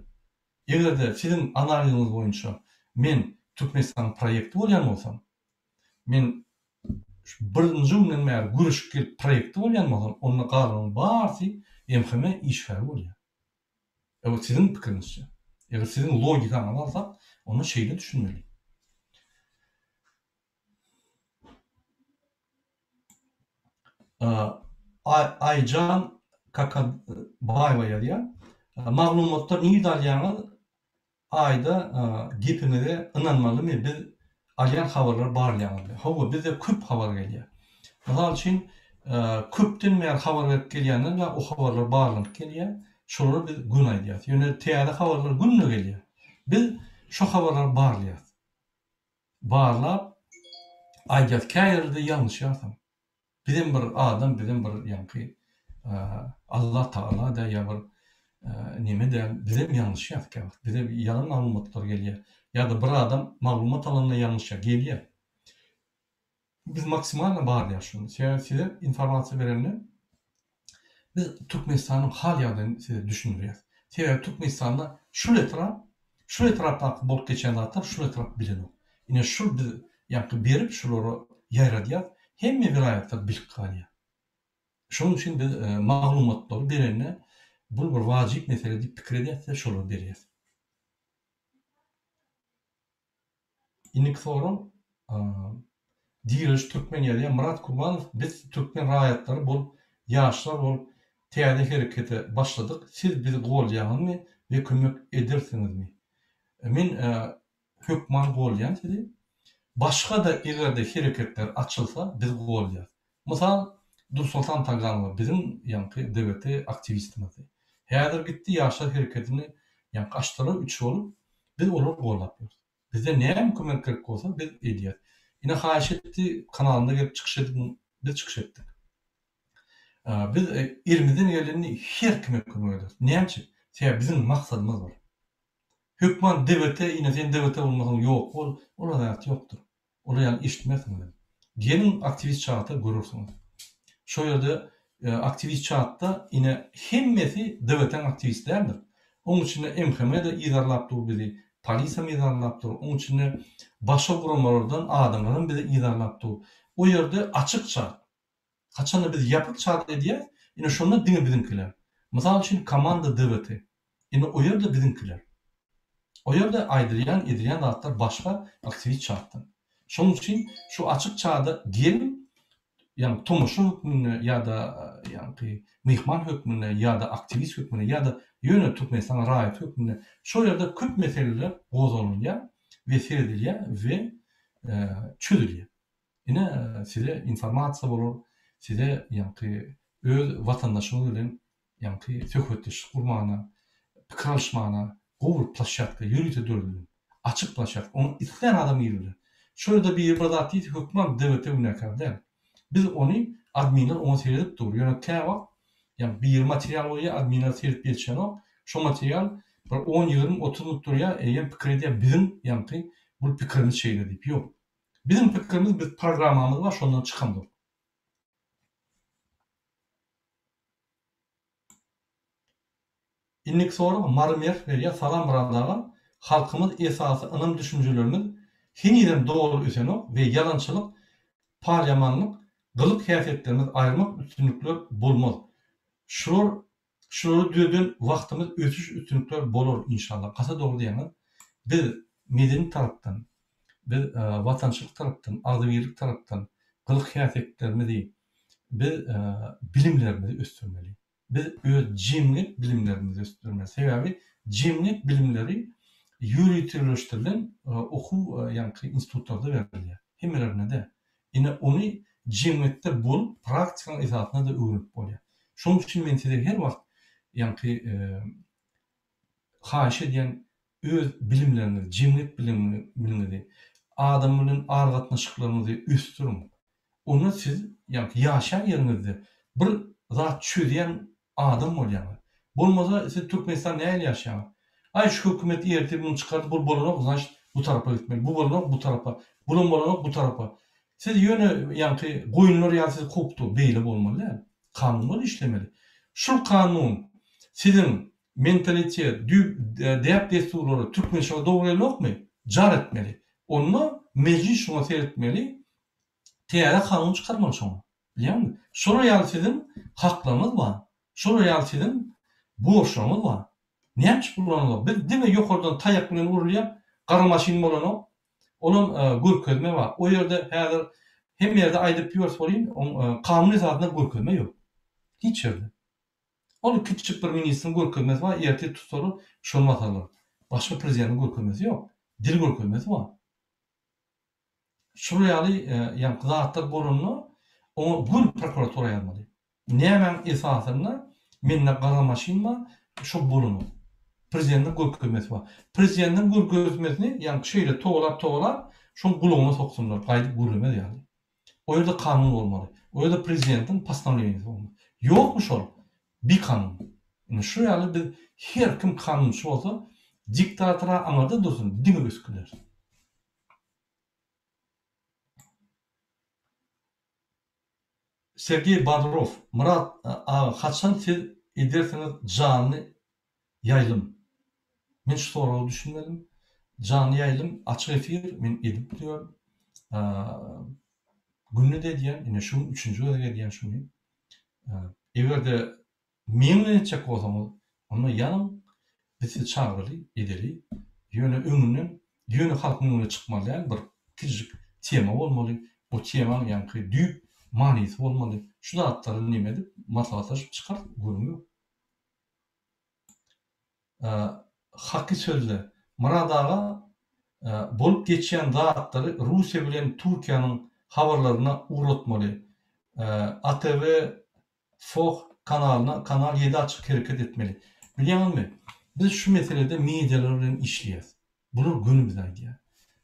Eger-de siziň analiziňiz boýunça men Türkmenistanyň proýekti bolýan bolsam, men şu birinji günden bäri göreşip gelip proýekti bolýan bolsam, onda galanyň barysy MHM işgäri bolýar. Eger siziň pikiriňizçe, eger siziň logikaňyzy alsak, onda şeýle düşünmeli. Aýjan Kakabaýewa ýazýar. Maglumatlary nirde alýaňyz? Aýda gepiňize ynanmalymy biz alýan habarlary barlaýaňyzmy? Hawa bize köp habar gelýär. Mysal üçin köpden bäri habar berip gelýänler bar o habarlar barlanyp gelýär. Şolary biz göni aýdýas. Ýöne täze habarlar günde gelýär. Biz şo habarlary barlaýas. Barlap aýdýas kä ýerlerde ýalňyşýarsyň. Bizem bir adam bizem bir ýaňky Allah Tagala däl ýa bir neme däl bizem ýalňyşýas käwagt bize ýalan maglumatlar gelýär ýa-da bir adam maglumat alanda ýalňyşýar gelýär. Biz maksimalno barlaýas şuny. Sebäbi size informasiýa berende biz Türkmenistanyň hal ýagdaýyny size düşündirýäs. Sebäbi Türkmenistanda şul etrap, şul etrapdaky bolup geçýän zatlar şul etrap bilenok. Ine şul biz ýaňky berip şulara ýaýradýas, hemme welaýatlar bilip galýar. Şonuň üçin biz maglumatlary berende bul bir wajyp mesele diýip pikir edýäs we şolary berýäs. Indiki sorag Diriliş Türkmen ýazýar, Myrat Kurbanow biz türkmen raýatlary bolup ýaşlar bolup täze herekete başladyk siz bizi goldaýaňyzmy we kömek edersiňizmi? Men hökman goldaýan sizi. Başga-da egerde hereketler açylsa biz goldaýas. Mysal Dursoltan Taganowa biziň ýaňky DWT aktiwistimizdi. Häzir gitdi ýaşlar hereketini ýaňky açdylar üç bolup biz olary goldap ýörüs. Bizden näme kömek gerek bolsa biz edýäs. Ine haýyş etdi kanalynda gelip çykyş ediň biz çykyş etdik. Biz elimizden gelenini her kime kömek ederis. Näme üçin? Sebäbi biziň maksadymyz bar. Hökman DWT ine sen DWT bolmasaň ýok bol olar zat ýokdur. Olar ýaly eşitmersiňizem. Geliň aktiwist çata görersiňiz. Şo ýerde aktiwist çatda ine hemmesi DWT-niň aktiwisti däldir. Oň içinde MHM-de yzarlap dur bizi. Polisiýam yzarlap dur. Oň içinde başga guramalardan adamlaram bizi yzarlap dur. O ýerde açyk çat. Haçanda biz ýapyk çat edýäs, ine şonda diňe biziňkiler. Mysal üçin komanda DWT. Ine o ýerde biziňkiler. O ýerde aýdylýan, edilýän zatlar başga aktiwist çatdan. Şonuň üçin şu açyk çada geliň, ýagny tomaşa hökmünde ýa-da ýaňky myhman hökmünde ýa-da aktiwist hökmünde ýa-da ýöne Türkmenistanyň raýaty hökmünde şol ýerde köp meseleler gozgalylýar we seredilýär we çözülýär. Ine size informasiýa bolar, size ýaňky öz watandaşyňyz bilen ýaňky söhbetdeşlik gurmana, pikir alyşmana gowy bir ploşşadka ýörite döredilen. Açyk ploşşadka. Oňa islän adam girip biler. Şol ýerde biri bir zat diýse hökman DWT günäkär däl. Biz ony adminler oňa seredip dur. Ýöne käwagt ýagny biri material goýýar adminler seredip ýetişenok. Şo material bir on, 20, 30 minut durýar eýýäm pikir edýär biziň ýaňky bul pikirimiz şeýle diýip. Ýok. Biziň pikirimiz biz programmamyz bar şondan çykamzok. Indiki sorag Mary Merw berýär Salam Myrat aga halkymyz esasy ynam düşünjelerimiz henizem doly ösenok we ýalançylyk palýamanlyk gylyk häsiýetlerimiz aýyrmak üstünlikler bolmaz şular şulary düzeden wagtymyz ösüş üstünlikler bolar inşallah gaty dogry diýýäňiz biz medeni tarapdan biz watançylyk tarapdan agzybirlik tarapdan gylyk häsiýetlerimizi biz bilimlerimizi ösdürmeli. Biz öz jemgyýet bilimlerimizi ösdürmeli. Sebäbi jemgyýet bilimleri ýöriteleşdirilen okuw ýaňky institutlarda berilýär. Hemmelerinde däl. Ine ony jemgyýetde bolup praktikanyň esasynda-da öwrenip bolýar. Şonuň üçin men size her wagt ýaňky haýyş edýän öz bilimleriňizi, jemgyýet biliminizi, adam bilen aragatnaşyklaryňyzy ösdüriň. Onda siz, ýagny ýaşaýan ýeriňizde bir zat çözýän adam bolýaňyz. Bolmasa siz Türkmenistan nähili ýaşaýaňyz? Aý şu hökümet ertir muny çykardy bul bolanok znaçt bu tarapa gitmeli, bu bolanok bu tarapa, bulam bolanok bu tarapa. Siz ýöne ýaňky goýunlar ýaly sizi kowup dur. Beýle bolmaly däl. Kanunlar işlemeli. Şul kanun siziň mentalitet, düýp däp-dessurlara türkmençilige dogry gelenokmy? Jar etmeli. Onda mejlis şuňa seretmeli, täze kanun çykarmaly şoňa. Bilýäňmi? Şolar ýaly siziň haklaryňyz bar. Şolar ýaly siziň borçlaryňyz bar. Näme üçin bulanok? Biz diňe ýokardan taýak bilen urulýar, gara maşyn bolanok. Olam görkezme bar. O ýerde häzir hemme ýerde aýdyp ýörüs welin, oň kanun esasynda görkezme ýok. Hiç ýerde. Ol kiçijik bir ministriň görkezmesi bar, ertir tutsalar şony basarlar. Başga prezidentiň görkezmesi ýok. Dil görkezmesi bar. Şular ýaly ýaňky zatlar bolanda oňa göni prokuratura ýazmaly. Nämäň esasynda mende gara maşyn bar, şo bolanok. Prezidentiň görkezmesi bar. Prezidentiň görkezmesini ýaňky şeýle togalap-togalap şoň gulagyna soksunlar, gaýdyp gürlemez ýaly. O ýerde kanun bolmaly. O ýerde prezidentiň postanowleniýesi bolmaly. Ýokmy şol? Bikanun. Ine şu ýaly biz her kim kanunçy bolsa diktatora aňyrda dursun diňe ösüp gideris. Sergeý Bodrow, Myrat aga haçan siz edersiňiz janly ýaýlym? Men şu soraga düşünmedim. Janly ýaýlym, açyk efir men edip ýörün. Günde-de edýän, ine şu gün üçünji gezek edýän şuny. Eger-de Meň bilen etjek bolsaňyz, onda ýazyň, biz sizi çagyraly, edeli. Ýöne öňünden, ýöne halkyň öňüne çykmaly däl, bir kiçijik tema bolmaly, o temaň ýaňky düýp manysy bolmaly. Şu zatlary neme edip, maslahatlaşyp çykarys, gürrüň ýok. Haky sözle. Myrat aga bolup geçýän zatlary Russiýa bilen Türkiýäniň habarlaryna ugratmaly. ATW Foh kanalyna kanal ýedi açyk hereket etmeli. Bilýäňizmi, biz şu meselede medialar bilen işleýäs. Bular göni bize aýdýar.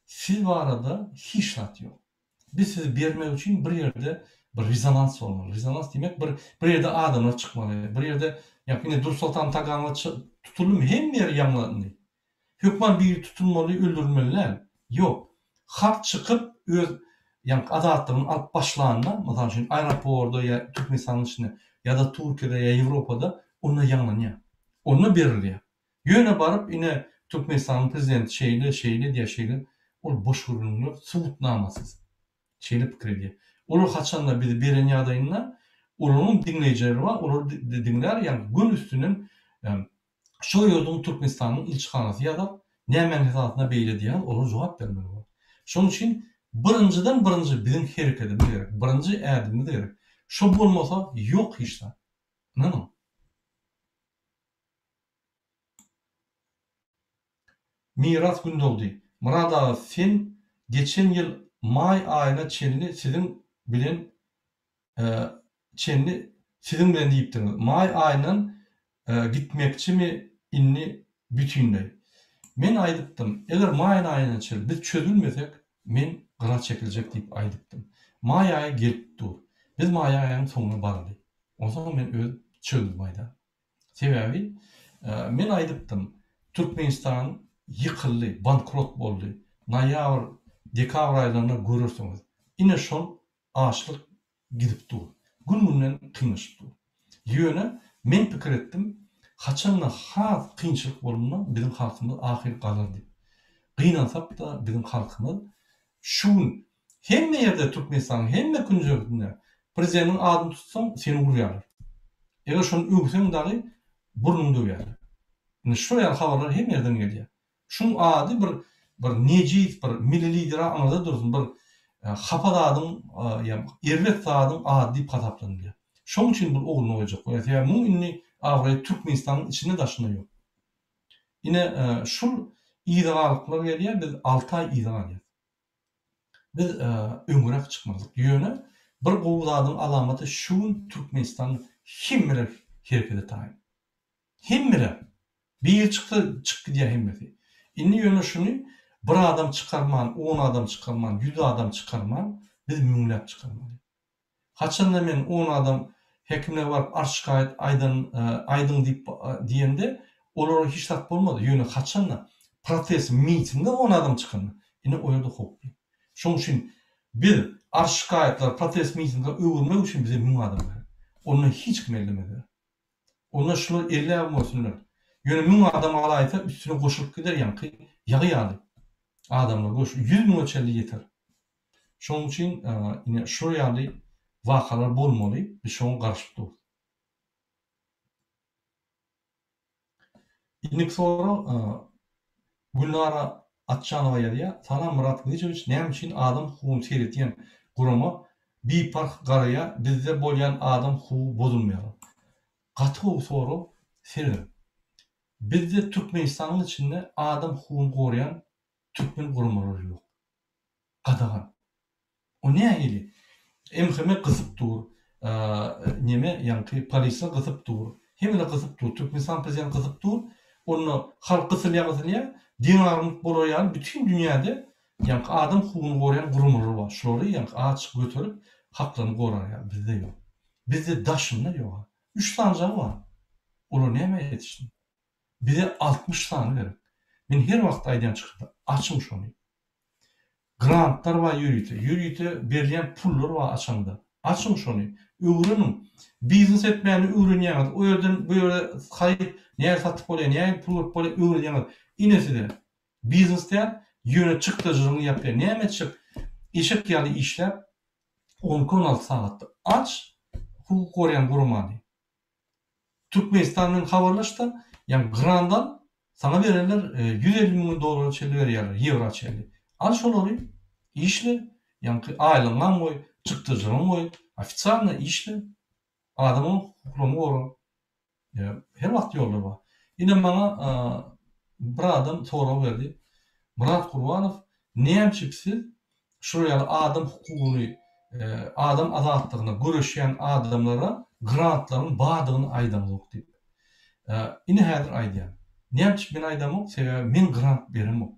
Siz barada hiç zat ýok. Biz sizi bermek üçin bir ýerde bir rezonans bolmaly. Rezonans diýmek bir bir ýerde adamlar çykmaly. Bir ýerde ýa ine Dursoltan Taganowa tutuldymy hemme ýer ýaňlandy. Hökman biri tutulmaly, öldürilmeli däl. Ýok. Halk çykyp öz ýaňky azatlygyny alyp başlanda, mysal üçin aeroporda ýa Türkmenistanyň içinde ýa-da Türkiýede ýa Ýewropada onda ýaňlanýar. Onda berilýär. Ýöne baryp ine. Türkmenistanyň prezidenti şeýle, şeýle edýär, şeýle. Ol boş gürrüňler, subutnamasyz. Şeýle pikir edýär. Olar haçanda bizi beren ýagdaýynda olaryňam diňleýjileri bar, olar diňlär, ýagny göni üstünden şo ýurduň Türkmenistanyň ilçihanasy ýazar, nämäniň esasynda beýle diýýäňiz, olar jogap bermeli bolar. Şonuň üçin birinjiden birinji biziň herekedimiz gerek, birinji ädimimiz gerek. Şo bolmasa ýok hiç zat. Ynanyň. Miras Gündogdy, Myrat aga sen geçen ýyl maý aýyna çenli siziň bilen çenli siziň bilen diýipdiňiz. Maý aýyndan gitmekçimi indi bütinleý? Men aýdypdym, eger maý aýyna çenli biz çözülmesek men gyra çekiljek diýip aýdypdym. Maý aýy gelip dur. Biz maý aýynyň soňuna baraly. Onsoň men öz çözgüdimi aýdaryn. Sebäbi men aýdypdym, Türkmenistan ýykyldy, bankrot boldy. Noýabr, dekabr aýlarynda görersiňiz. Ine şol açlyk gidip dur. Gün-günden kynlaşyp dur. Ýöne men pikir etdim, haçanda has kynçylyk bolanda biziň halkymyz ahyry galar diýip. Gynansak-da biziň halkymyz şu gün Hemme ýerde Türkmenistanyň hemme künjeginde prezidentiň adyny tutsaň seni urýarlar. Eger şony öwseň dagy burnuňy döwýärler. Indi şol ýaly habarlar hemme ýerden gelýär. Şuň ady bir bir nejis bir milli lidera aňyrda dursun bir hapa zadyň ýa erbet zadyň ady diýip hasaplanylýar. Şoň üçin bul ogluny goýjak bolýar. Sebäbi muň indi abraýy Türkmenistanyň içinde daşynda ýok. Ine şul yza galyklar gelýär biz alty aý yza galýas. Biz öňräk çykmalydyk. Ýöne bir gowy zadyň alamaty şu gün Türkmenistan hemmeler herekete taýyn. Hemmeler. Biri çyksa çykyp gidýär hemmesi. Indi ýöne şuny bir adam çykarman, on adam çykarman, ýüz adam çykarman biz müňläp çykarmaly. Haçanda men on adam hekimlere baryp arz-şikaýat aýdan aýdyň diýip diýemde, olara hiç zat bolmady. Ýöne haçanda protest mitinge on adam çykanda, ine o ýerde howply. Şonuň üçin biz arz-şikaýatlary protest mitinge öwürmek üçin bize müň adam gerek. Onda hiç kim ellemezler. Onda şular elläbem görsünler. Ýöne müň adam alaýsa üstüne goşulyp gider ýaňky ýagy ýaly adamlar goş ýüz müňe çenli ýeter. Şonuň üçin ine şular ýaly wakalar bolmaly, biz şoňa garaşyp durus. Indiki sorag Gülnara Atjanowa ýazýar, Salam Myrat Gylyjowiç näme üçin adam hukugyny seretýän gurama biparh garaýar bizde bolýan adam hukugy bozulmaýar. Gaty gowy sorag serediň. Bizde Türkmenistanyň içinde adam hukugyny goraýan türkmen guramalary ýok. Gadagan. O nähili? MHM gysyp dur. Neme ýaňky polisiýa gysyp dur. Hemmeler gysyp dur. Türkmenistan prezidenti gysyp dur. Onda halk gysylýar gysylýar. Deňagramlyk bolar ýaly bütin dünýäde ýaňky adam hukugyny goraýan guramalar bar. Şulary ýaňky açyk göterip haklaryny gorar ýaly bizde ýok. Bizde daşynda ýok. Üç sanjagy bar. Olar nämä ýetişsin? Bize 60 sany gerek. Men her wagt aýdýan çykyşda açyň şony. Grantlar bar ýörite, ýörite berilýän pullar bar açaňda. Açyň şony, öwreniň. Biznes etmäni öwrenýäňiz, o ýerden bu ýere haryt nähili satyp bolýar, nähili pul görüp bolýar öwrenýäňiz. Ine size. Biznes däl, ýöne çykdajylygyňy ýapýar. Näme etjek? Eşek ýaly işläp, on iki-on alty sagatda. Aç hukuk goraýan guramany. Türkmenistan bilen habarlaşda, ýagny grant al, saňa bererler 150 müň dollara çenli berýärler, ýewra çenli. Al şolary, işle, ýaňky aýlygyňam goý, çykdajyňam goý, ofitsialno işle, adamyň hukuklaryny gora. Her wagt ýollar bar. Ine maňa bir adam sorag berdi. Myrat Gurbanow, näme üçin siz Şular ýaly adam hukugyny, adam azatlygyna göreşýän adamlara grantlaryň bardygyny aýdaňzok diýip. Ine häzir aýdýan. Näme üçin men aýdamok? Sebäbi men grant beremok.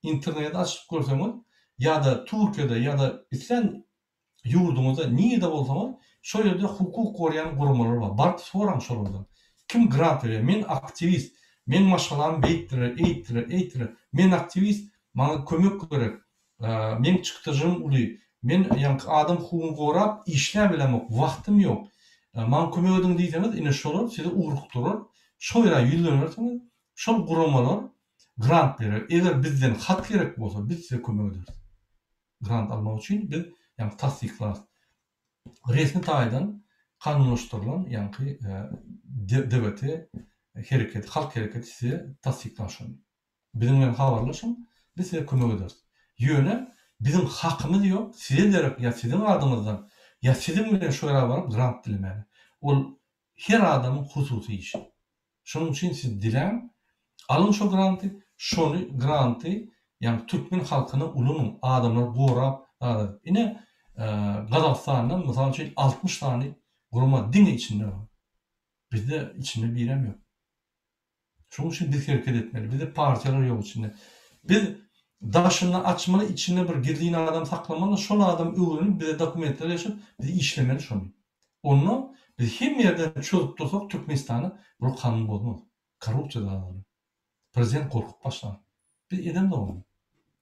Interneti açyp görseňiz ýa-da Türkiýede ýa-da islän Ýurduňyzda nirde bolsaňyz şol ýerde hukuk goraýan guramalar bar. Baryp soraň şolardan. Kim grant berýär? Men aktiwist. Meň maşgalam beýtdiler, eýtdiler, eýtdiler. Men aktiwist, maňa kömek gerek. Meň çykdajym uly. Men ýaňky adam hukugyny gorap işläbilemok, wagtym ýok. Maňa kömek ediň diýseňiz, ine şolar sizi ugrukdyrar. Şo ýere ýüzlenersiňiz. Şol guramalar. Grant berer. Eger bizden hat gerek bolsa, biz size kömek ederis. Grant almak üçin biz ýaňky tassyklarys. Resmi taýdan kanunlaşdyrylan ýaňky DWT hereketi, halk hereketi size tassyklar şony. Biziň bilen habarlaşyň, biz size kömek ederis. Ýöne biziň hakymyz ýok size derek ýa siziň adyňyzdan ýa siziň bilen şo ýere baryp grant dilemäne. Ol her adamyň hususy işi. Şonuň üçin siz diläň, alyň şo granty, şony granty ýagny türkmen halkyna ulanyň, adamlary gorap zat edip. Ine Gazagystandan mysal üçin 60 sany gurama diňe içinde bar. Bizde içinde birem ýok. Şonuň üçin biz hereket etmeli. Bizde partiýalar ýok içinde. Biz daşynda açmaly, içinde bir gizlin adam saklamaly, şol adam öwrenip bize dokumentler geçirip biz işlemeli şony. Onda biz hemme ýerden çözüp dursak Türkmenistanda bular kanun bozmaz. Korrupsiýa zat Prezident gorkup başlar. Biz edemzok ony.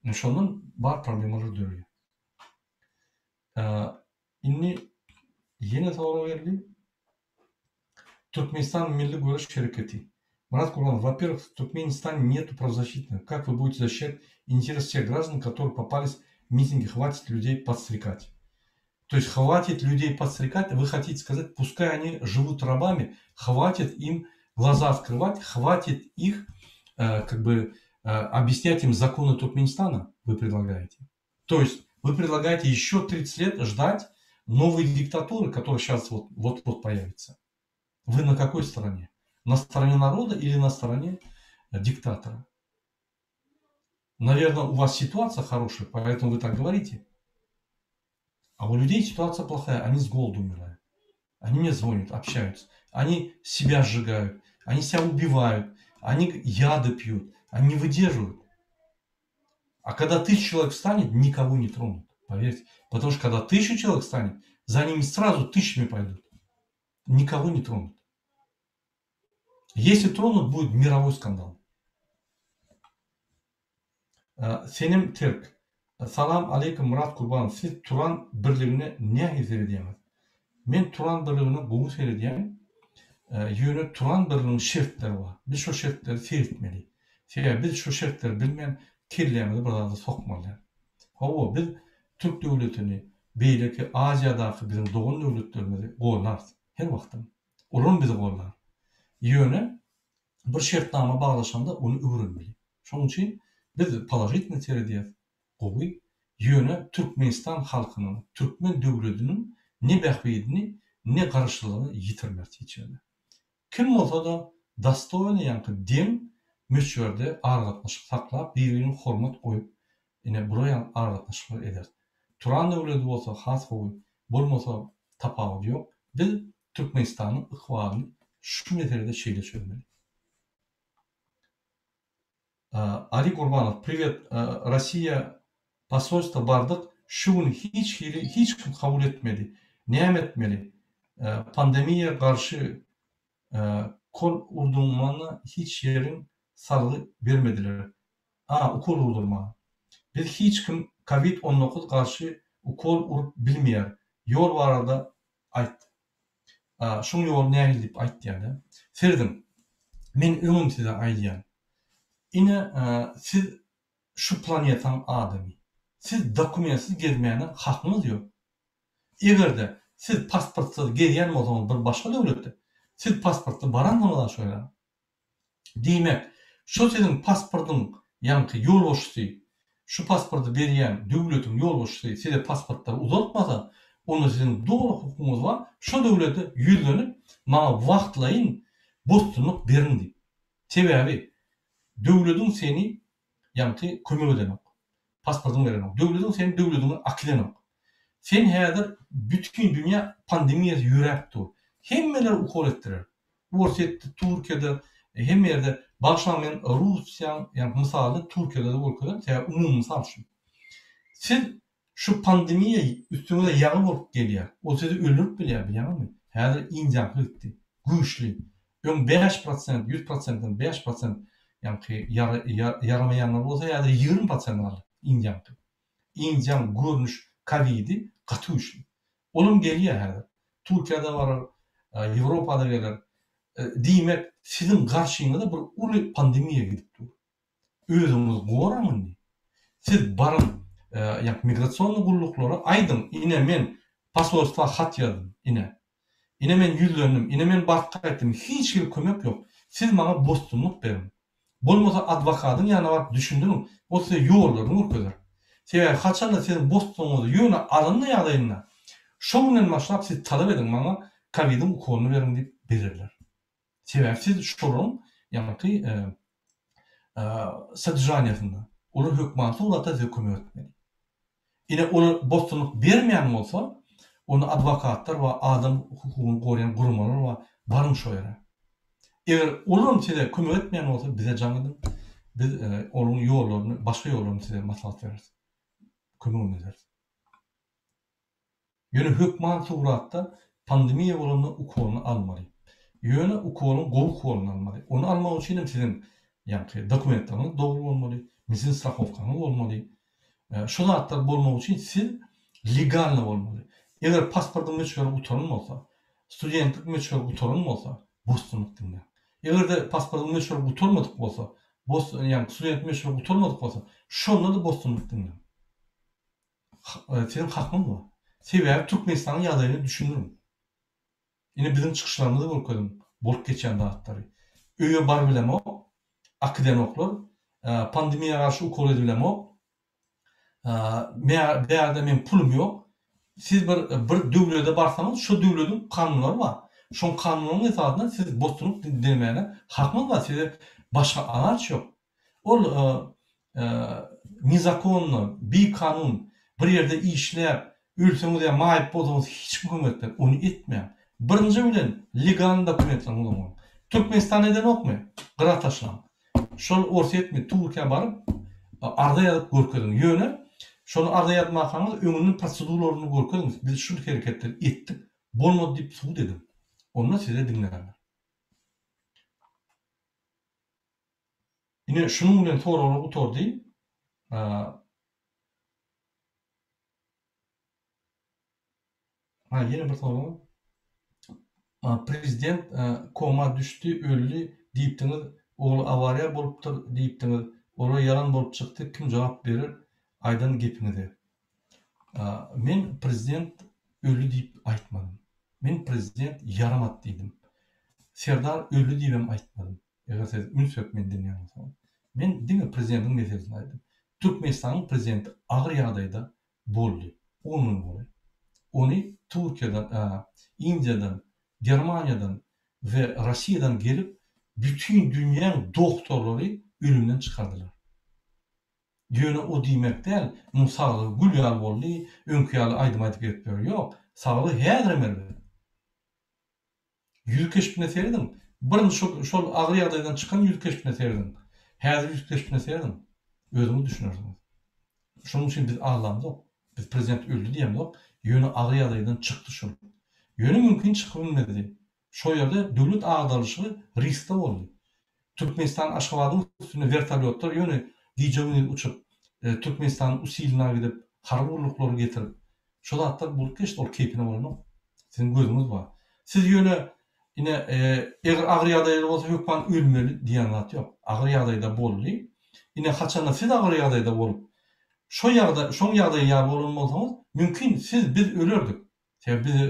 Ine şondan bar problemalar döreýär. Indi ýene sorag geldi. Türkmenistan Milli Göreş Hereketi. Murat Kurbanow, Во-первых, в Туркменистане нету правозащитных. Как вы будете защищать интерес всех граждан, которые попались в митинги? Хватит людей подстрекать. То есть хватит людей подстрекать, вы хотите сказать, пускай они живут рабами, хватит им глаза открывать, хватит их э, как бы э, объяснять им законы Туркменистана, вы предлагаете. То есть вы предлагаете еще 30 лет ждать новой диктатуры, которая сейчас вот, вот-вот появится. Вы на какой стороне? На стороне народа или на стороне диктатора? Наверное, у вас ситуация хорошая, поэтому вы так говорите. А у людей ситуация плохая, они с голоду умирают. Они мне звонят, общаются. Они себя сжигают, они себя убивают, они яды пьют, они не выдерживают. А когда тысяча человек встанет, никого не тронут, поверьте. Потому что когда тысяча человек встанет, за ними сразу тысячами пойдут. Никого не тронут. Если тронут, будет мировой скандал. Senem Terk. Salam aleýkum Myrat Kurbanow siz Turan birligine nähili seredýäňiz? Men Turan birligine gowy seredýän ýöne Turan birliginiň şertleri bar. Biz şo şertleri seretmeli. Sebäbi biz şo şertleri bilmän kellämizi bir zada sokmaly däl. Hawa biz Türk döwletini beýleki Aziýadaky biziň dogan döwletlerimizi gollarys her wagtam. Olaram bizi gollar. Ýöne bir şertnama baglaşanda ony öwrenmeli. Şonuň üçin biz položitno seredýäs, gowy, ýöne Türkmenistan halkynyň, türkmen döwlediniň ne bähbidini, ne garaşsyzlygyny ýitirmeris hiç ýerde. Kim bolsa-da dostoýny ýaňky deň möçberde aragatnaşyk saklap, bir-birine hormat goýup, ine bular ýaly aragatnaşyklar ederis. Turan döwledi bolsa has gowy, bolmasa tapawudy ýok. Biz Türkmenistanyň ykbalyny şu meselede şeýle çözmeli. Ali Gurbanow priwet Rossiýa posolstwa bardyk şu gün hiç hili hiç kim kabul etmedi näme etmeli pandemiýa garşy kol urdurmana hiç ýeriň salgy bermediler a ukol urdurmaga biz hiç kim kovid 19 garşy ukol urup bilmeýär ýol barada aýt. Şuň ýoly nähili diýip aýt diýýär-de. Serediň, men öňem size aýdýan. Ine, siz şu planetaň adamy. Siz dokumentsiz gezmäne hakyňyz ýok. Eger-de siz pasportsyz gezýän bolsaňyz bir başga döwletde, siz pasportly baransyňyz-a şo ýere. Diýmek, şo siziň pasportyň ýaňky ýolbaşçysy, şu pasporty berýän döwletiň ýolbaşçysy size pasportlary uzaltmasa, onda siziň doly hukugyňyz bar, şo döwlete ýüzlenip, maňa wagtlaýyn bosgunlyk beriň diýip. Sebäbi, döwlediň seni ýaňky kömek edenok. Pasportyňy berenok. Döwlediň seni döwlediňe akidenok. Sen häzir bütin dünýä pandemiýasy ýöräp dur. Hemmeler ukol etdirer. Orsýetde, Türkiýede, hemme ýerde, bagyşlaň men Russiýaň ýa mysalyny Türkiýede-de görkezerin, sebäbi umumy mysal şu. Siz şu pandemiýa üstüňize ýagy bolup gelýär. Ol sizi öldürip bilýär, bilýäňizmi? Häzir Indiýaňky gitdi. Güýçli. Öň 5%, 100 prosentden 5% ýaňky ýaramaýanlar bolsa häzir 20 prosent galdy Indiýaňky. Indiýaň görnüş kowidi gaty güýçli. Olam gelýär häzir. Türkiýede barar, Ýewropada geler. Diýmek, siziň garşyňyza bir uly pandemiýa gidip dur. Özüňizi goraň indi. Siz baryň, ýa migrasionnyý gulluklara aýdyň, ine men posolstwa hat ýazdym, ine. Ine men ýüzlendim, ine men baryp gaýtdym, hiç hili kömek ýok. Siz maňa bosgunlyk beriň. Bolmasa adwokadyň ýanyna baryp düşündiriň, ol size ýollaryny görkezer. Sebäbi haçanda siziň bosgunlygyňyz ýöne alyndy ýagdaýynda, şo günden başlap siz talap ediň maňa kowidiň ukolyny beriň diýip bererler. Sebäbi siz şolaryň ýaňky sodržaniýasynda. Olar hökman suratda size kömek etmeli. Ine olar bosgunlyk bermeýän bolsa, onda adwokatlar bar, adam hukugyny goraýan guramalar bar, baryň şo ýere. Eger olaram size kömek etmeýän bolsa bize jaň ediň, biz olaryň ýollaryny, başga ýollaryny size maslahat bereris. Kömegini ederis. Ýöne hökman suratda pandemiýa bolanda ukolyny almaly. Ýöne ukolyň gowy ukolyny almaly. Ony almak üçin hem siziň ýaňky dokumentleriňiz dogry bolmaly, medisina strahowkaňyz bolmaly. Şu zatlar bolmak üçin siz legalny bolmaly. Eger pasportyň möçberi gutaran bolsa, studentlik möçberi gutaran bolsa, bosgunlyk diňläň. Eger-de pasportyň möçberi gutarmadyk bolsa, bos ýaňky student möçberi gutarmadyk bolsa, şonda-da bosgunlyk diňläň. Siziň hakyňyz bar. Sebäbi Türkmenistanyň ýagdaýyny düşündiriň. Ine biziň çykyşlarymyzy görkeziň, bolup geçýän zatlary. Öýe barybilemok, akidenoklar, pandemiýa garşy ukol edibilemok, bärde meň pulum ýok. Siz bir bir döwlede barsaňyz, şo döwlediň kanunlary bar. Şoň kanunyň esasynda siz bosgunlyk dilemäne hakyňyz bar, size başga alaç ýok. Ol nezakonno, bikanun bir ýerde işläp, ölseňiz ýa maýyp bolsaňyz hiç kim kömek etmez. Ony etmäň. Birinji bilen legalny dokumentleriňiz bolmaly. Türkmenistan edenokmy? Gyra taşlaň. Şol Orsýetmi, Türkiýä baryp arza ýazyp görkeziň. Ýöne şony arza ýazmakaňyz öňünden proseduralaryny görkeziň. Biz şul hereketleri etdik, bolmady diýip subut ediň. Onda size diňlärler. Ine şunuň bilen soraglar gutardy. Ha, ýene bir sorag. Prezident koma düşdi, öldi diýipdiňiz, ogly awariýa bolupdyr diýipdiňiz, olar ýalan bolup çykdy, kim jogap berer aýdan gepiňize? Men prezident öldi diýip aýtmadym. Men prezident ýaramady diýdim. Serdar öldi diýibem aýtmadym. Eger siz üns berip meni diňleýän bolsaňyz. Men diňe prezidentiň meselesini aýtdym. Türkmenistanyň prezidenti agyr ýagdaýda boldy. On gün golaý. Ony Türkiýeden, Indiýadan, Germaniýadan we Rossiýadan gelip bütin dünýäň doktorlary ölümden çykardylar. Ýöne o diýmek däl, muň saglygy gül ýaly boldy, öňki ýaly aýdym aýdyp gezip ýör. Ýok, saglygy häzirem erbet. Ýüz keşbine serediň. Birinji şol şol agyr ýagdaýdan çykan ýüz keşbine serediň. Häzir ýüz keşbine serediň. Özüňiz düşünersiňiz. Şonuň üçin biz aldamzok. Biz prezident öldi diýemzok. Ýöne agyr ýagdaýdan çykdy şol. Ýöne mümkin çykyp bilmezdi. Şo ýerde döwlet agdarylyşygy riskde boldy. Türkmenistan Aşgabadyň üstünde wertolýotlar ýöne gije-gündiz uçup, Türkmenistanyň usilina gidip, harby gulluklary getirip, şo zatlar bolup geçdi, ol keýpine bolanok. Siziň gözüňiz bar. Siz ýöne ine, eger agyr ýagdaýda bolsa hökman ölmeli diýen zat ýok. Agyr ýagdaýda boldy. Ine, haçanda siz agyr ýagdaýda bolup, şo ýagdaý, şoň ýagdaýy ýaly bolan bolsaňyz, mümkin siz, biz ölerdik. Sebäbi bizi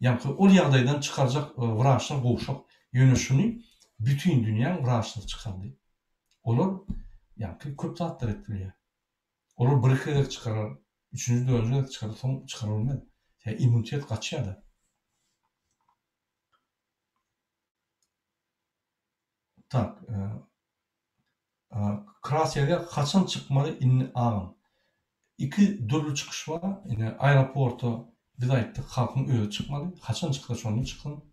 ýaňky ol ýagdaýdan çykarjak wraçlar gowşak. Ýöne şuny bütin dünýäň wraçlary çykardy. Olar ýaňky köp zatlar edip bilýär. Olar bir-iki gezek çykarar, üçünji, dördünji gezek çykarar, soň çykaryp bilmez. Sebäbi immunitet gaçýar-da. Tak. Krasýaga haçan çykmaly indi agam. Iki dürli çykyş bar. Ine aeroporta biz aýtdyk halkyň özi çykmaly. Haçan çyksa şonda çyksyn.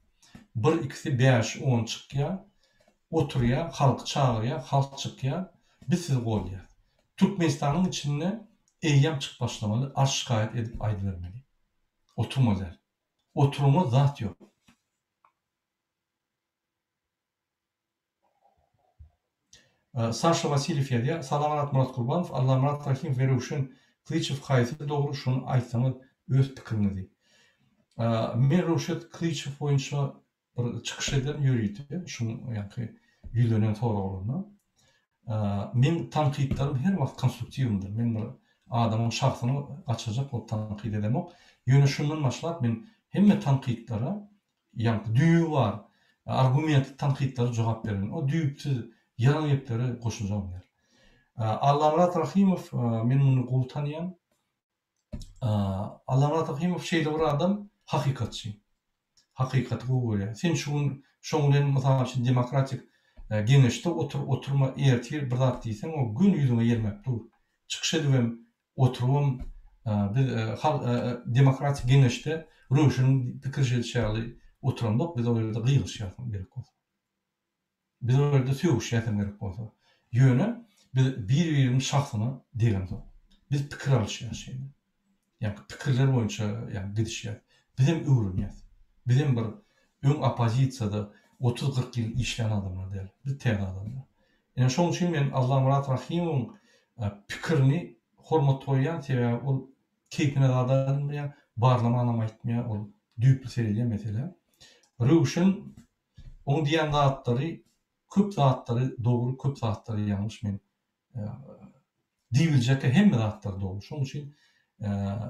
Bir ikisi bäş on çykýa. Oturýa halky çagyrýa halk çykýa. Biz sizi goldaýas. Türkmenistanyň içinde eýýäm çykyp başlamaly arz şikaýat edip aýdybermeli. Oturmaly däl. Oturyňa zat ýok. Saşa Wasilýew ýazýar, Salam Myrat Gurbanow, Allamyrat Rahymow we Röwşen Klyçew haýsy dogry şony aýtsaňyz öz pikiriňizi. Men Röwşet Klyçew boýunça bir çykyş ederin ýörite şuň ýaňky ýüzlenen soraglaryna. Meň tankytlarym her wagt konstruktiwnydyr. Men bir adamyň şahsyny gaçyrjak bolup tankyt edemok. Ýöne şundan başlap men hemme tankytlara ýaňky düýbi bar, argumentli tankytlara jogap bererin. O düýpsüz ýalan geplere goşuljagym däl. Allamyrat Rahymow men muny gowy tanýan. Allamyrat Rahymow şeýle bir adam, hakykatçy. Hakykaty gowy görýär. Sen şu gün şoň bilen mysal üçin demokratik geňeşde otur, oturma ertir bir zat diýseň o göni ýüzüňe ýelmäp dur. Çykyş edibem, oturybam biz halk demokratik geňeşde Röwşeniň pikirşi edişi ýaly oturamzok, biz o ýerde gygyryşýarys gerek bolsa. Biz ol ýerde sögüşýäsem gerek bolsa. Ýöne biz bir-biriniň şahsyna degemzok. Biz pikir alyşýas şeýle. Ýagny pikirler boýunça ýagny gidişýäs. Bizem öwrenýäs. Bizem bir öň oppozisiýada otuz-kyrk ýyl işlän adamlar däl. Biz täze adamlar. Ine şoň üçin men Allamyrat Rahymowyň pikirini hormat goýýan, sebäbi ol keýpine zat alynmaýar, barlamanam aýtmaýar, ol düýpli seredýär meselä. Röwşen Oň diýen zatlary köp zatlary dogry köp zatlary ýalňyş men diýibiljekkä hemme zatlary dogry şoň üçin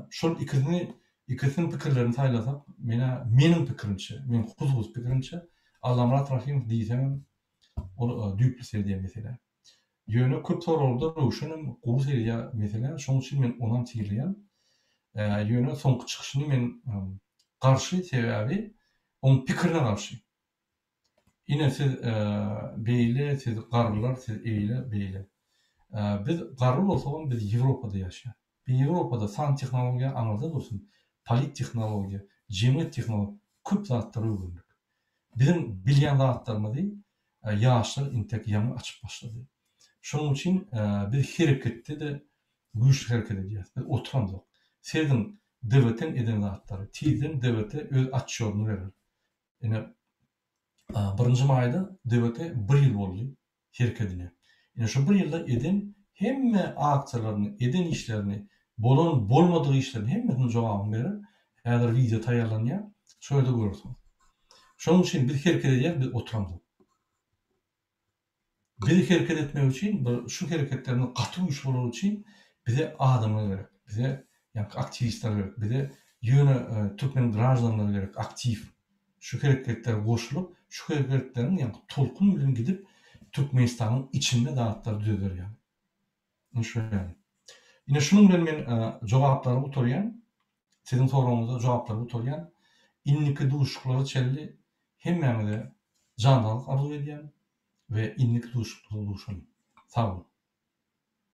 şol ikisini ikisiniň pikirlerini saýlasak menä meniň pikirimçe meň hususy pikirimçe Allamyrat Rahymow diýseňem ol düýpli seredýän meselä ýöne köp soraglarda Röwşenem gowy seredýär meselä şoň üçin men onam sylaýan ýöne soňky çykyşyny men garşy sebäbi Oň pikirine garşy. Ine siz beýle, siz garrylar, siz eýle, beýle. Biz garry bolsagam biz Ýewropada ýaşaýas. Biz Ýewropada san tehnologiýa aňyrda dursun, polit tehnologiýa, jemgyýet tehnologiýa köp zatlary öwrendik. Biziň bilýän zatlarymyzy ýaşlar intek ýaňy açyp başlady. Şonuň üçin biz hereketde-de Güýçli hereket edýäs. Biz oturamzok. Serediň, DWT-iň eden zatlary. Tizden DWT öz otçýodyny berer. Ine, birinji maýda DWT bir ýyl boldy herkedine. Ine, şu bir ýylda eden hemme aksiýalaryny, eden işlerini, bolan, bolmadyk işlerini hemmesiniň jogabyny berer. Häzir wideo taýýarlanýar. Şo ýerde görersiňiz. Şonuň üçin biz hereket edýäs, biz oturamzok. Biz hereket etmek üçin bir şu hereketlerimiz gaty güýçli bolary üçin bize adamlar gerek. Bize ýaňky aktiwistler gerek. Bize ýöne türkmen graždanlary gerek aktiw. Şu hereketlere goşulyp, şu hereketleriň ýaňky tolkun bilen gidip Türkmenistanyň içinde zatlary düzeder ýaly. Ine şu ýaly. Ine şunuň bilen men jogaplary gutarýan. Siziň soragyňyza jogaplary gutarýan. Indiki duşuşyklara çenli hemmäňize jan saglyk arzuw edýän we indiki duşuşyklarda duşalyň. Sag boluň.